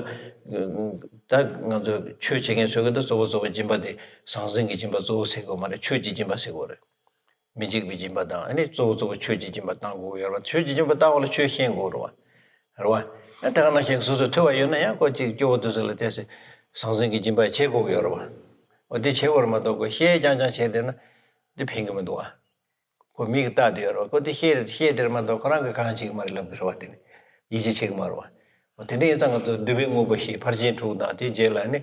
ད་ང་ཚོ་ཆོས་བྱེད་མཁན་ཚོ་གི་ད་གཙོ་བོ་གཙོ་བོ་སྦྱིན་པ་དེ་ཟང་ཟིང་གི་སྦྱིན་པ་གཙོ་བོ་ཟེར་དགོས་མ་རེད། ཆོས་ཀྱི་སྦྱིན་པ་ཟེར་དགོས་རེད། མི་འཇིགས་པའི་སྦྱིན་པ་དང་། ཨ་ནི་གཙོ་བོ་གཙོ་བོ་ཆོས་ཀྱི་སྦྱིན་པ་བཏང་དགོས་ཡོད་རེད་བ། ཆོས་ཀྱི་སྦྱིན་པ་བཏང་བ་ལ་ཆོས་ཤེས་དགོས་རེད་བ། རེད་བ། ཨ་དེ་ག་ནང་བཞིན་སོ་སོ་ཐོས་པ་ཡོད་ན་ཡང་ཁོ་ཅིག་སྐྱོ་བོ་དེ་ཚོ་ལ་བལྟས་ཚེ་ཟང་ཟིང་གི་སྦྱིན་པ་བྱེད་དགོས་ཀྱི་ཡོད་རེད་བ། འོ་དེ་བྱེད་དགོས་རེད་མ་གཏོགས་ཁོ་བཤད་རྐྱང་རྐྱང་བྱས་བསྡད་ན་དེ་ཕན་གྱི་མི་འདུག་བ། ཁོ་མིག་ལྟ་དེ་ཡོད་རེད་བ། ཁོ་དེ་བཤད་བཤད་དེར་མ་གཏོགས་ཁོ་རང་གི་གང་བྱེད་ཀྱི་མ་རེད་ལབ་ཀྱི་རེད་བ། དེ་ནི་ཡིད་ཆེས་བྱེད་ཀྱི་མ་རེད་བ། འོ་དེ་འདྲ་ཡིན་ཙང་ང་ཚོ་འདུལ་བའི་དངོས་པོ་བཞི་ཕར་ཕྱིན་དྲུག་དང་དེའི་རྗེས་ལ་ནི།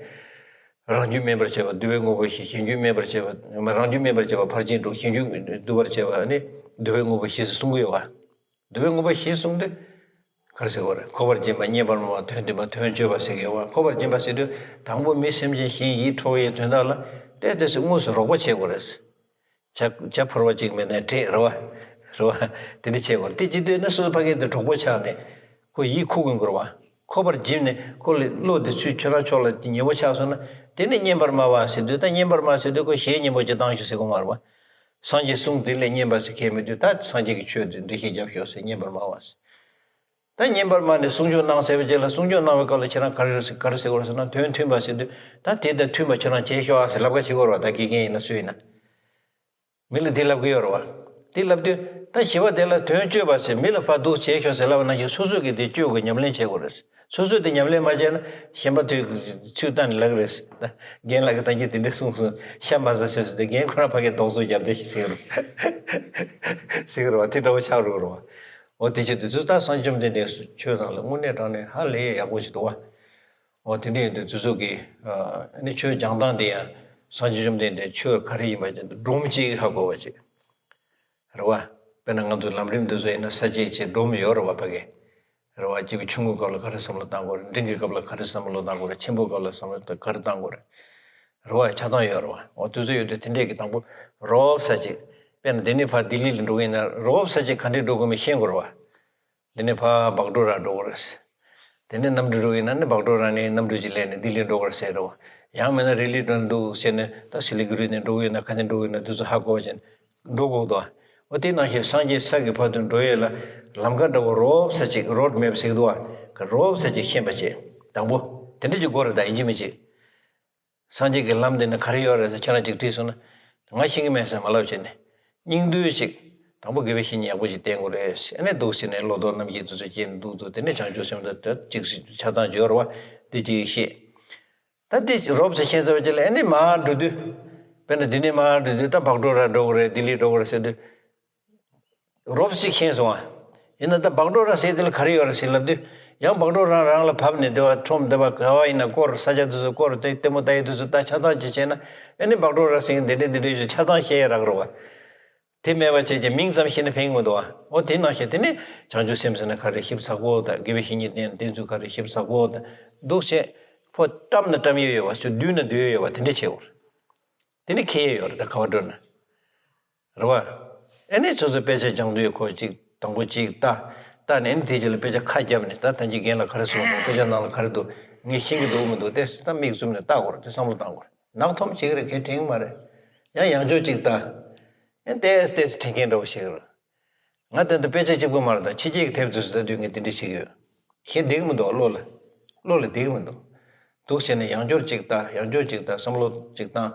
རང་རྒྱུད་སྨིན་པར་བྱེད་པ་འདུལ་བའི་དངོས་པོ་བཞི། གཞན་རྒྱུད་སྨིན་པར་བྱེད་པ་རང་རྒྱུད་སྨིན་པར་བྱེད་པ་ཕར་ཕྱིན་དྲུག་གཞན་རྒྱུད་འདུལ་བར་བྱེད་པ་ནི་འདུལ་བའི་དངོས་པོ་བཞི་ཟེར་གསུང་གི་ཡོད་བ། འདུལ་བའི་དངོས་པོ་བཞི་གསུངས་དུས། ག་རེ་ཟེར་དགོས་རེད། འཁོར་བར་སྦྱིན་པ། རྙེད་པར་སྨྲ་བ། དོན་སྟོན་པ། དོན་སྤྱོད་པ་ཟེར་གྱི་ཡོད་བ། འཁོར་བར་སྦྱིན་པ་ཟེར་དུས་དང་པོ་མི་སེམས་ཅན་གཞན་ཡིད་འཕྲོག་པའི་དོན་དག་ལ་ཏོག་ཙམ་དངོས་སུ་རོགས་པ་བྱེད་དགོས་རེད། བྱ་བྱ་ཕོར་པ་གཅིག་མེད་ན་བྲེག་རེད་བ། རེད་བ། དེ་འདྲ་བྱེད་དགོས་རེད། དེ་བྱེད་དུས་ན་སོ་སོ་ཕ་གི་དེ་གྲོགས་པོ་ཆགས་ནས། ཁོ་ཡིད་ཁུག་གི་དགོས་རེད་བ། འཁོར་བར་སྦྱིན་ནས་ཁོ་ལ་བློ་དེ་ཚུར་ཁྱོད་རང་ཕྱོགས་ལ་ཉེ་བོ་ཆགས་སོང་ན། དེ་ནི་རྙེད་པར་སྨྲ་བ་ཟེར་དུས་ད་རྙེད་པར་སྨྲ་ཟེར་དུས་ཁོ་གཞས་སྙན་པོ་ཅིག་བཏང་ཤོག་ཟེར་དགོས་མ་རེད་བ། སངས་རྒྱས་གསུང་དེ་ལས་སྙན་པ་ཟེར་མཁན་མེད་དུས་ད་སངས་རྒྱས་ཀྱི་ཆོས་དེ་འགྲེལ་བཤད་རྒྱབ་ཤོག་ཟེར། རྙེད་པར་སྨྲ་བ་ཟེར། ད་རྙེད་པར་སྨྲ་ནས་གསུང་ཆོས་གནང་ཟེར་བའི་རྗེས་ལ་གསུང་ཆོས་གནང་བའི་སྐབས་ལ་ཁྱེད་རང་ག་རེ་རེད་ཟེར་ག་རེ་ཟེར་དགོས་རེད་ཟེར་ན། དོན་མཐུན་པ་ཟེར་དུས་ད་དེ་དང་མཐུན་པ་ཁྱེད་རང་བྱེད་ཤོག་ཨ་ཟེར་ལབ་ཁ་བྱེད་དགོས་རེད་བ། ད་དགེ་རྒན་ཡིན་ན་སུ་ཡིན་ན། མི་ལ་དེ་ལབ་གི་ཡོད་རེད་བ། དེ་ལབ་དུས་ད་བཞི་པ་དེ་ལ་དོན་སྤྱོད་པ་ཟེར། མི་ལ་ཕར་འདུག་བྱེད་ཤོག་ཟེར་ལབ་པ་ནང་བཞིན་སོ་སོས་ཀྱི་དེ་སྤྱོད་དགོས། ཉམས་ལེན་བྱེད་དགོས་རེད། སོ་སོས་དེ་ཉམས་ལེན་མ་བྱས་ན་གཞན་པ་དུས་ཚོད་བཏང་ནས་ལབ་གི་རེད། ད་རྒན་ལགས་ཀྱིས་ད་གིན་དེ་འདྲ་གསུངས་སོང་། ཤ་མ་ཟ་ཟེར་ཟེར་དུས་རྒན་ཁོ་རང་ཕ་གིར་རྡོག་བཟོ་རྒྱབ་བསྡད་ཤག་ཟེར་གི་རེད། ཟེར་གི་རེད་བ། དེ་འདྲ་བོ་ཆགས་འགྲོ་གི་རེད་བ། འོ་དེ་བྱེད་དུས་ཚོད་ད་སངས་རྒྱས་བཅོམ་ལྡན་འདས་ཆོས་ནང་ལ་དངོས་གནས་དྲང་གནས་ཧ་ལས་ཡག་པོ་ཞིག་འདུག་བ། འོ་དེ་འདྲ་ཡིན་དུས་དེ་ཚོ་གི་ཨ་ནི་ཆོས་སྦྱང་སྟངས་དེ་ཡང་སངས་རྒྱས་བཅོམ་ལྡན་འདས་ཆོས་ག་རེ་ཡིན་པ་ཅིག་སྒྲོམ་གཅིག་ཧ་གོ་བ་ཅིག་རེད་བ། དཔེར་ན་ང་ཚོ་ལམ་རིམ་འདི་ཚོ་ཡིན་ན་ས་བཅད་ཅིག་སྒྲོམ་ཡོད་རེད་བ་ཕ་གི། རེད་བ། སྐྱེས་བུ་ཆུང་ངུའི་སྐབས་ལ་ག་རེ་བསམ་བློ་བཏང་དགོས་རེད། འབྲིང་གི་སྐབས་ལ་ག་རེ་བསམ་བློ་བཏང་དགོས་རེད། ཆེན་པོའི་སྐབས་ལ་བསམ་བློ་ག་རེ་བཏང་དགོས་རེད། རེད་བ། ཆ་ཚང་ཡོད་རེད་བ། འོ་དེ་ཚོ་ཡོད་དུས་དེ་འདྲས་ཀྱི་དང་པོ་རོབ་ཙམ་ཅིག་དཔེར་ན་འདི་ནས་ཕར་ལྡི་ལི་ལ་འགྲོ་གི་ཡིན་ན་རོབ་ཙམ་ཅིག་ག་འདྲས་འགྲོ་དགོས་མིན་ཤེས་དགོས་རེད་བ། འདི་ནས་ཕར་བག་གྲོ་ར་འགྲོ་དགོས་རེད། དེ་ནས་གནམ་གྲུ་འགྲོ་གི་ཡིན་ན་ནི་བག་གྲོ་ར་ནས་གནམ་གྲུ་ཅིག་ལེན་ནས་ལྡི་ལི་འགྲོ་དགོས་རེད་ཟེར་རོ། ཡང་མིན་ན་རི་ལི་འགྲོ་ན་འདུག་ཟེར་ནས་ད་སི་ལི་གུ་རི་ནས་འགྲོ་གི་ཡོད་ན་ག་ནས་འགྲོ་གི་ཡོད་ན་དེ་ཚོ་ཧ་གོ་བ་བྱས་ནས་འགྲོ་དགོས་འདུག་འོ་དེ་ནང་བཞིན་སངས་རྒྱས་ས་གི་བར་དུ་འགྲོ་ཡས་ལ་ལམ་ཁ་འདྲ་བོ་རོབ་ཙམ་ཅིག་རོཌ་མེབ་ཟེར་གི་འདུག་བ། རོབ་ཙམ་ཅིག་ཤེས་པ་བྱེད། དང་པོ་དེ་འདྲ་ཅིག་དགོས་རེད། ད་ཡིན་གཅིག་མིན་གཅིག་སངས་རྒྱས་ཀྱི་ལམ་འདི་ན་ག་རེ་ཡོད་རེད་ཟེར་ཁྱེད་རང་ཅིག་དྲིས་སོང་ན། ང་ཤེས་ཀྱི་མེད་ཟེར་མ་ལབ་བྱས་ནས། སྙིང་བསྡུས་ཅིག་དང་པོ་དགེ་བའི་བཤེས་གཉེན་ཡག་པོ་ཅིག་བསྟེན་དགོས་རེད་ཟེར། ཨ་ནི་འདུག་ཟེར་ནས་བློ་ལྡོག་རྣམ་བཞི་དེ་ཚོ་སྐྱེས་ནས་འདུག་འདུག་དེ་ནས་བྱང་ཆུབ་སེམས་དང་དེ་ཅིག་ཆ་ཚང་སྦྱོར་བ་དེ་ཅིག་ཤེས། ད་དེ་རོབ་ཙམ་ཤེས་ཚར་བ་ཅིག་ལ་ཨ་ནི་མར་འགྲོ་དུས། དཔེར་ན་འདི་ནས་མར་འགྲོ་དུས་ད་བག་གྲོ་ར་འགྲོ་དགོས་རེད། ལྡི་ལི་འགྲོ་དགོས་རེད་ཟེར་དུས། རོབ་ཙམ་ཤེས་སོང་ཨ། ཡིན་ན་ད་བག་གྲོ་ར་ཟེར་དེ་ལ་ག་རེ་ཡོད་རེད་ཟེར་ལབ་དུས། ཡང་བག་གྲོ་ར་རང་ལ་བབས་ནས་དེ་བ་ཁྲོམ་དེ་བ་ག་བ་ཡིན་ན་སྐོར་ས་ཆ་དེ་ཚོ་སྐོར་དེ་ལྟད་མོ་ལྟ་ཡི་དེ་ཚོ་ད་ཆ་ཚང་ཅིག་བྱས་ན། ཨ་ནི་བག་གྲོ་ར་ཟེར་འདི་འདྲས་འདི་འདྲས་ཞིག་ཆ་ཚང་ཤེས་ཡ་རག་རེད་བ། དེ་མེད་པ་བྱས་ཀྱི་མིང་ཙམ་ཤེས་ན་ཕན་གི་མི་འདུག་བ། འོ་དེ་ནང་བཞིན་དེ་ནི་བྱང་ཆུབ་སེམས་ཟེར་ན་ག་རེ་ཞིབ་ཚགས་པོ་དང་། དགེ་བའི་བཤེས་གཉེན་བསྟེན་བསྟེན་ཚུལ་ག་རེ་ཞིབ་ཚགས་པོ་དང་། འདུག་བྱས། ཕོ་བཀྲམ་ན་བཀྲམ་ཡས་ཡོད་བ། ཚུར་བསྡུས་ན་བསྡུས་ཡས་ཡོད་བ། དེ་འདྲས་བྱེད་དགོས་རེད། དེ་ནི་ཁེ་ཡས་ཡོད་རེད། ད་ག་བ་འགྲོ་ན། རེད་བ། ཨ་ནི་སོ་སོ་དཔེ་ཆ་སྦྱང་དུས་ཁོ་གཅིག་དང་པོ་གཅིག་ལྟ། ལྟ་ནས་ཨ་ནི་དེ་རྗེས་ལ་དཔེ་ཆ་ཁ་བརྒྱབ་ནས། ད་ད་གིན་རྒན་ལགས་ག་རེ་གསུངས་སོང་། དཔེ་ཆ་ནང་ལ་ག་རེ་འདུག་ངས་ཤེས་ཀྱི་འདུག་མི་འདུག་ཏོག་ཙམ་ད་མིག་བཙུམ་ནས་ལྟ་དགོས་རེད། དེ་བསམ་བློ་བཏང་དགོས་རེད། ནག་འཐོམ་བྱེད་ཀྱི་རེད། གལ་དྲན་གྱི་མ་རེད། ཡང་ཡང་བསྐྱར་གཅིག་ལྟ། ཨ་ནི་ཏོག་ཙམ་ཏོག་ཙམ་དྲན་མཁན་འདྲ་བོ་ཞིག་རེད། ང་ད་ལྟ་དཔེ་ཆ་གཅིག་པུ་མ་རེད། ད་ཕྱི་རྒྱལ་གྱི་དེབ་དེ་ཚོ་ལྟ་དུས་ངས་དེ་འདྲ་བྱེད་ཀྱི་ཡོད། ཤེས་བསྡད་ཀྱི་མི་འདུག་བློ་ལ། བློ་ལ་བསྡད་ཀྱི་མི་འདུག་འདུག་བྱས་ནས་ཡང་བསྐྱར་གཅིག་ལྟ། ཡང་བསྐྱར་གཅིག་ལྟ། བསམ་བློ་གཅིག་བཏང་།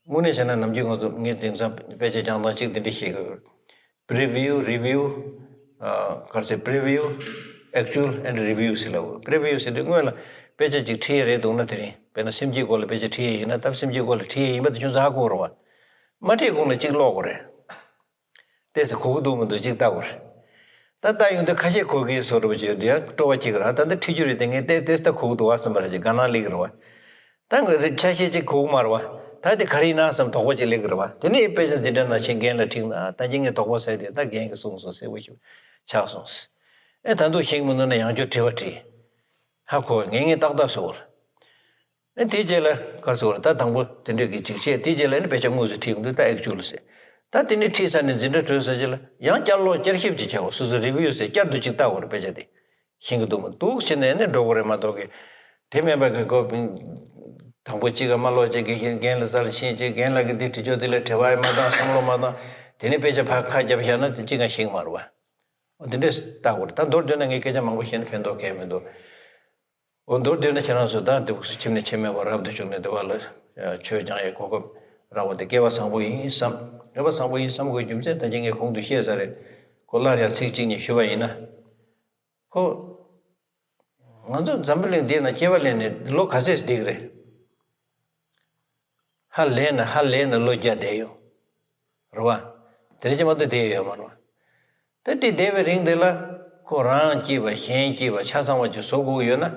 དངོས་གནས་བྱས་ན་ནམ་རྒྱུན་ང་ཚོ་ངས་དེང་སང་དཔེ་ཆ་སྦྱང་སྟངས་གཅིག་དེ་འདྲ་ཤེས་དགོས། Preview, review, ཨ་ག་རེ་ཟེར། Preview, actual and review ཟེར་ལབ་དགོས། Preview ཟེར་དུས་སྔོན་ལ་དཔེ་ཆ་གཅིག་ཁྲིད་ཡས་རེད་འདུག་ན། དེ་རིང་དཔེར་ན་སེམས་བསྐྱེད་སྐོར་ལ་དཔེ་ཆ་ཁྲིད་ཡས་ཡིན་ན། ད་སེམས་བསྐྱེད་སྐོར་ལ་ཁྲིད་ཡས་ཡིན་པ་དེ་ཁྱོད་ཚོ་ཧ་གོ་རེད་བ། མ་ཁྲིད་གོང་ལ་གཅིག་ཀློག་དགོས་རེད། ཏོག་ཙམ་གོ་གི་འདུག་མི་འདུག་གཅིག་ལྟ་དགོས་རེད། ད་ལྟ་ཡོང་དུས་ཁ་ཤས་གོ་གི་བཟོ་འདྲ་པོ་ཅིག་ཡོད་དུས་ཡང་སྤྲོ་བ་སྐྱེ་གི་རེད། ད་ལྟ་ཁྲིད་རྒྱུ་རེད་དེ། ངས་ཏོག་ཙམ་ཏོག་ཙམ་ད་གོ་གི་འདུག་བ་བསམ་པ་རེད། ཅིག་དགའ་སྣང་སླེབས་ཀྱི་རེད་བ། ད་ང་རེ་ཆ་ཤས་ཅིག་གོ་གི་མ་རེད་བ། ད་དེ་ག་རེ་ཡིན་ན་བསམ་དོགས་པ་ཅིག་སླེབས་ཀྱི་རེད་བ། དེ་ནས་དཔེ་ཆ་འཛིན་གྲྭ་ནང་ཕྱིན་རྒན་ལ་དྲིས་ན། ད་གིན་ངས་དོགས་པ་ཟ་དེ། ད་རྒན་གྱིས་གསུངས་སོང་། གསལ་པོ་ཞིག་ཆགས་སོང་། ཨེ་ད་དུང་ཤེས་ཀྱི་མི་འདུག་ན་ཡང་བསྐྱར་དྲི་བ་དྲིས། ཧ་གོ་བས། ངས་ངས་ཏག་ཏག་བཟོ་གི་རེད། ཨ་དེའི་རྗེས་ལ་ག་རེ་ཟེར་དགོས་རེད། ད་དང་པོ་དེ་འདྲས་ཀྱི་ཅིག་བཤད། དེའི་རྗེས་ལ་ཨ་ནི་དཔེ་ཆ་དངོས་སུ་ཁྲིད་ཡོང་དུས་ད་ཨེག་ཅུ་ལ་ཟེར། ད་དེ་ནས་ཁྲིད་ཚར་ནས་འཛིན་གྲྭ་གྲོལ་ཚར་རྗེས་ལ་ཡང་བསྐྱར་ཀློག་བསྐྱར་ཞིབ་ཅིག་བྱ་དགོས། སོ་སོ་རི་བིའུ་ཟེར། བསྐྱར་དུ་ཅིག་ལྟ་དགོས་རེད། དཔེ་ཆ་དེ་ཤེས་ཀྱི་འདུག་མི་འདུག་བྱས་ནས་ཨ་ནི་འགྲོ་དགོས་རེད་མ་གཏོགས་ཀི། དེ་མིན་པ་གི་ཁོ་དང་པོ་གཅིག་ག་མ་ཀློག་བྱས། དགེ་རྒན་ལ་རྩ་ལ་ཕྱིན་བྱས། རྒན་ལགས་ཀྱིས་འདི་དྲི་ཆོག་འདི་ལ་དྲི་བ་ཡང་མ་བཏང་། བསམ་བློ་མ་བཏང་། དེ་ནས་དཔེ་ཆ་ཕར་ཁ་བརྒྱབ་བཞག་ན་དེ་གཅིག་ཀྱང་ཤེས་ཀྱི་མ་རེད་བ། འོ་དེ་འདྲས་ལྟ་དགོས་རེད། ད་མདོར་བསྡུས་ན་ངས་སྐད་ཆ་མང་པོ་བཤད་ན་ཕན་ཐོགས་གང་ཡང་མི་འདུག་འོ་མདོར་བསྡུས་ན་ཁྱེད་རང་ཚོ་ད་འདི་ཁྱིམ་ནས་ཁྱིམ་མེད་པར་རབ་ཏུ་བྱུང་ནས་འདི་བ་ལ་ཆོས་སྦྱང་ཡའི་གོ་སྐབས་ ར་བ་དེ་སྐལ་བ་བཟང་པོ་ཡིན་བསམ། སྐལ་བ་བཟང་པོ་ཡིན་བསམ་དགོས་རྒྱུ་མཚན་ད་ཅི་ངས་གོང་དུ་བཤད་ཚར་རེད། ཁོ་སླར་ཡང་ཚིག་གཅིག་གཉིས་ཞུས་པ་ཡིན་ན། ཁོ། ང་ཚོ་འཛམ་བུ་གླིང་འདི་ན་སྐྱེ་བ་ལེན་ནས་ལོ་ག་ཚད་བསྡད་ཀྱི་རེད། ཧ་ལས་ན་ཧ་ལས་ན་ལོ་བརྒྱ་བསྡད་ཡོད། རེད་བ། དེ་རིང་ཅི་མ་གཏོགས་བསྡད་ཡོད་མ་རེད་བ། ད་དེ་བསྡད་པའི་རིང་དེ་ལ་ཁོ་རང་སྐྱིད་པ་གཞན་སྐྱིད་པ་ཆ་ཚང་བ་ཅིག་བཟོ་དགོས་ཀྱི་ཡོད་ན།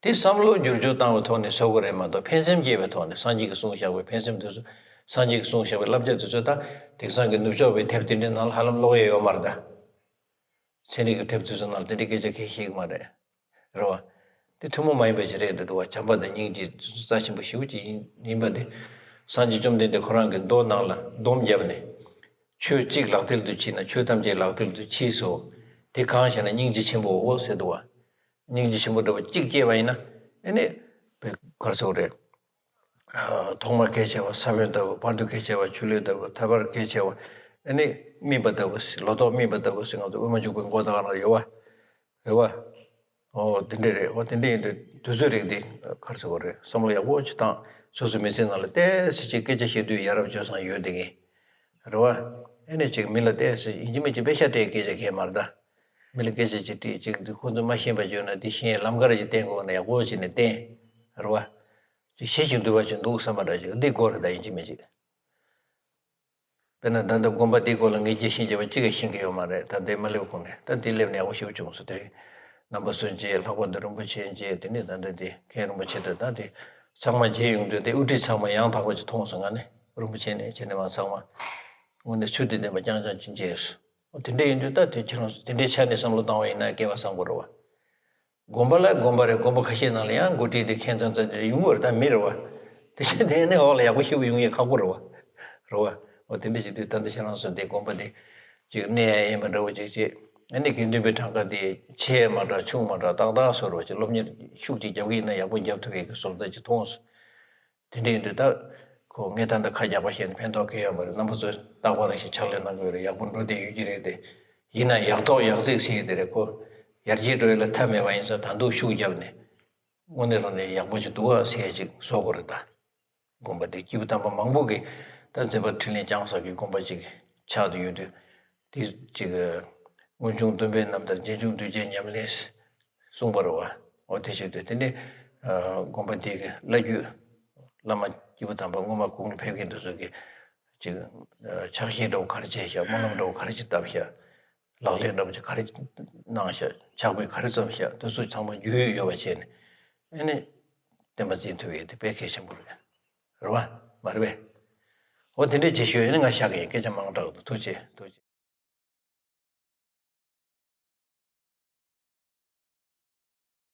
དེ་བསམ་བློ་བསྒྱུར་བཅོས་བཏང་བའི་ཐོག་ནས་བཟོ་དགོས་རེད་མ་གཏོགས་ཕན་སེམས་སྐྱེས་པའི་ཐོག་ནས་སངས་རྒྱས་ཀྱིས་གསུངས་བཞག་པའི་ཕན་སེམས་དེ་ཚོ། སངས་རྒྱས་ཀྱིས་གསུངས་བཞག་པའི་བསླབ་བྱ་དེ་ཚོ་ད་དེང་སང་གི་ནུབ་ཕྱོགས་པའི་དེབ་དེ་འདྲའི་ནང་ལ་ཧ་ལམ་ཀློག་ཡས་ཡོད་མ་རེད་ད། ཚན་རིག་གི་དེབ་དེ་ཚོའི་ནང་ལ་དེ་འདྲའི་སྐད་ཆ་ཁས་ཤིག་མ་རེད། རེད་བ། དེ་ཐུན་མོང་མ་ཡིན་པ་ཞིག་རེད་འདུག་བ། བྱམས་པ་དང་སྙིང་རྗེ་རྩ་ཆེན་པོ་ཞེ་པོ་ཅིག་ཡིན་ཡིན་པ་དེ། སངས་རྒྱས་བཅོམ་ལྡན་འདས་ཁོ་རང་གི་མདོ་ནང་ལ་སྡོམ་བརྒྱབ་ནས། ཆོས་གཅིག་ལག་མཐིལ་དུ་ཕྱིན་ན་ཆོས་ཐམས་ཅད་ལག་མཐིལ་དུ་མཆིས་སོ། དེ་གང་ཞེ་ན་སྙིང་རྗེ་ཆེན་པོའོ་ཟེར་འདུག་བ། སྙིང་རྗེ་ཆེན་པོ་འདྲ་བ་གཅིག་སྐྱེས་པ་ཡིན་ན། ཨེ་ནི། བའི་གར་སོགས་རེད། ཐོག་མར་སྐད་ཆེ་བ། ས་བོན་ལྟ་བུ། བར་དུ་སྐད་ཆེ་བ། ཆུ་ལུད་ལྟ་བུ། ཐར་པར་སྐད་ཆེ་བ། ཨ་ནི་སྨིན་པ་ལྟ་བུ། ལོ་ཏོག་སྨིན་པ་ལྟ་བུ་ཟེར་ང་ཚོ་དབུ་མ་འཇུག་པའི་མགོ་དང་ན་ཡོད་བ། རེད་བ། ཨོ་དེ་འདྲས་རེད། ཨོ་དེ་འདྲས་ཡིན་དུས་དུས་ཚོད་རིགས་འདི་གར་སོགས་རེད། བསམ་བློ་ཡག་པོ་ཅིག་བཏང་། སོ་སོའི་མི་ཚེ་ནང་ལ་ཏོག་ཙམ་ཅིག་སྐད་ཆ་བཤད་དུས་ཡ་རབས་སྤྱོད་བཟང་ཡོད་དེ་གི། རེད་བ། ཨ་ནི་ཅིག་མི་ལ་ཏོག་ཙམ་ཡིན་གཅིག་མིན་གཅིག་དཔེ་ཤ་སྤྲད་སྐད་ཆ་གས་མ་རེད་ད། མི་ལ་སྐད་ཆ་ཅིག་དྲིས་ཅིག་འདི་ཁོ་ཚོ་མ་ཤེས་པ་བརྗོད་ན་འདི་ཤེས་ལམ་ཁར་ཅིག་བསྟན་དགོས་ན་ཡག་པོ་བྱས་ནས་བསྟན། རེད་བ། ཅིག་ཤེས་ཀྱི་འདུག་པ་ཅིག་འདུག་བསམ་པ་འདྲ་ཅིག་འདི་དགོས་རེད་ད་ཡིན་གཅིག་མིན་གཅིག་དཔེར་ན་ད་ལྟ་དགོན་པ་འདིའི་སྐོར་ལ་ངས་རྒྱས་ཤིང་རྒྱས་པ་གཅིག་ཀྱང་ཤེས་ཀྱི་ཡོད་མ་རེད། ད་འདི་མ་སླེབས་གོང་ནས། ད་འདི་སླེབས་ནས་ཡག་པོ་ཞེ་པོ་བྱུང་སོང་། དེ་རིང་རྣམ་པ་ཚོ་མཇལ། ལྷག་པར་དུ་རིན་པོ་ཆེ་མཇལ། དེ་ནས་ད་ལྟ་འདི་མཁན་རིན་པོ་ཆེ་དང་ད་འདི་ཚང་མ་མཇལ་ཡོང་དུས་དེ་དབུ་ཁྲིད་ཚང་མ་ཡང་དག་པ་ཅིག་མཐོང་སོང་། ང་ནི་རིན་པོ་ཆེ་ནས་ཁྱེད་ནས་མ་ཚང་མ་དངོས་གནས་ཚུལ་དེ་བདེན་པ་རྐྱང་རྐྱང་ཅིག་མཇལ་སོང་། དེ་འདྲ་ཡིན་དུས་ད་དེ་ཁྱེད་རང་ཚོ་དེ་འདྲའི་ཆ་ནས་བསམ་བློ་བཏང་བ་ཡིན་ན་སྐལ་བ་བཟང་པོ་རེད་བ། དགོན་པ་ལ་དགོན་པ་རེད། དགོན་པ་ཁ་ཤས་ནང་ལ་ཡང་འགོ་ཁྲིད་དེ་མཁན་ཚང་ཚང་དེ་ཡོང་གི་རེད། ད་མི་རེད་བ། དེ་བཞིན་དེ་ནས་འོག་ལ་ཡག་པོ་ཞེ་པོ་ཡོང་ཡས་ཁག་པོ་རེད་བ། རེད་བ། འོ་དེ་འདྲ་ཞིག་དུས་ད་ལྟ་ཁྱེད་རང་ཚོ་དེ་དགོན་པ་དེ་ཅིག་གནས་ཡས་ཡིན་པ་འདྲ་བོ་ཅིག་བྱེད། ཨ་ནི་དགེ་འདུན་པའི་གྲངས་ཀ་དེ་ཆེ་མ་འདྲ་ཆུང་མ་འདྲ་ཏག་ཏག་བཟོ་རོགས་བྱེད། སློབ་གཉེར་ཤུགས་ཅིག་རྒྱབ་ཀྱི་ཡིན་ན་ཡག་པོ་རྒྱབ་ཐུབ་ཡས་ཀྱི་བཟོ་ལྟ་ཅིག་མཐོང་སོང་། དེ་འདྲ་ཡིན་དུས་ད། ཁོ་ངས་ད་ལྟ་ཁ་རྒྱག་པ་བཤད་ན་ཕན་ཐོགས་གང་ཡང་ཡོད་མ་རེད། རྣམ་པ་ཚོས་རྟག་པར་རང་བཞིན་ཕྱག་ལས་གནང་དགོས་རེད། ཡག་པོ་འགྲོ་བསྡད་ཡོད་ཀྱི་རེད་དེ། ཡིན་ན་ཡག་ཐོག་ཡག་བརྩེགས་ཟེར་ཡས་དེ་རེད། ཁོ་ཡར་རྒྱས་འགྲོ་ཡས་ལ་མཐའ་མེད་པ་ཡིན་ཙང་ད་དུང་ཤུགས་བརྒྱབ་ནས་དངོས་གནས་དྲང་གནས་ཡག་པོ་ཅིག་འདུག་ག་ཟེར་ཡས་ཅིག་བཟོ་དགོས་རེད་ད། དགོན་པ་དེ་སྐྱེས་བུ་དམ་པ་མང་པོ་གིས་ད་མཛད་པ་འཕྲིན་ལས་བསྐྱངས་ས་གི་དགོན་པ་ཅིག་ཆགས་བསྡད་ཡོད་དུས། དེ་ཅིག་སྔོན་བྱུང་སྟོན་པའི་རྣམ་ཐར་རྗེས་འཇུག་གདུལ་བྱའི་ཉམས་ལེན། གསུངས་པ་རེད་བ། འོ་དེ་བྱེད་དུས་དེ་ནས་དགོན་པ་འདི་གི་བླ་བརྒྱུད་བླ་མ་སྐྱེས་བུ་དམ་པ་སྔོན་མ་གོང་ལ་ཕེབས་མཁན་དེ་ཚོ་གིས་ཅིག་ཕྱག་བཞེས་འདྲ་བོ་ག་རེ་བྱས་ཤག་སྨོན་ལམ་འདྲ་བོ་ག་རེ་ཅིག་བཏབ་ཤག་ལག་ལེན་འདྲ་བོ་ཅིག་ག་རེ་གནང་ཤག་ཕྱག་དཔེ་ག་རེ་བརྩམས་ཤག་དེ་ཚོ་ཚང་མ་རྒྱུས་ཡོད་པ་བྱས་ནས་ཨ་ནི་བསྟན་པ་འཛིན་ཐུབ་ཡས་དེ་དཔེ་གལ་ཆེན་པོ་རེད། རེད་བ། མ་རེད་པས། འོ་དེ་འདྲས་ཅིག་ཞུ་ཡས་ནི་ང་བཞག་གི་ཡིན། སྐད་ཆ་མང་དྲགས་འདུག་ཐུགས་རྗེ་ཆེ། ཐུགས་རྗེ་ཆེ།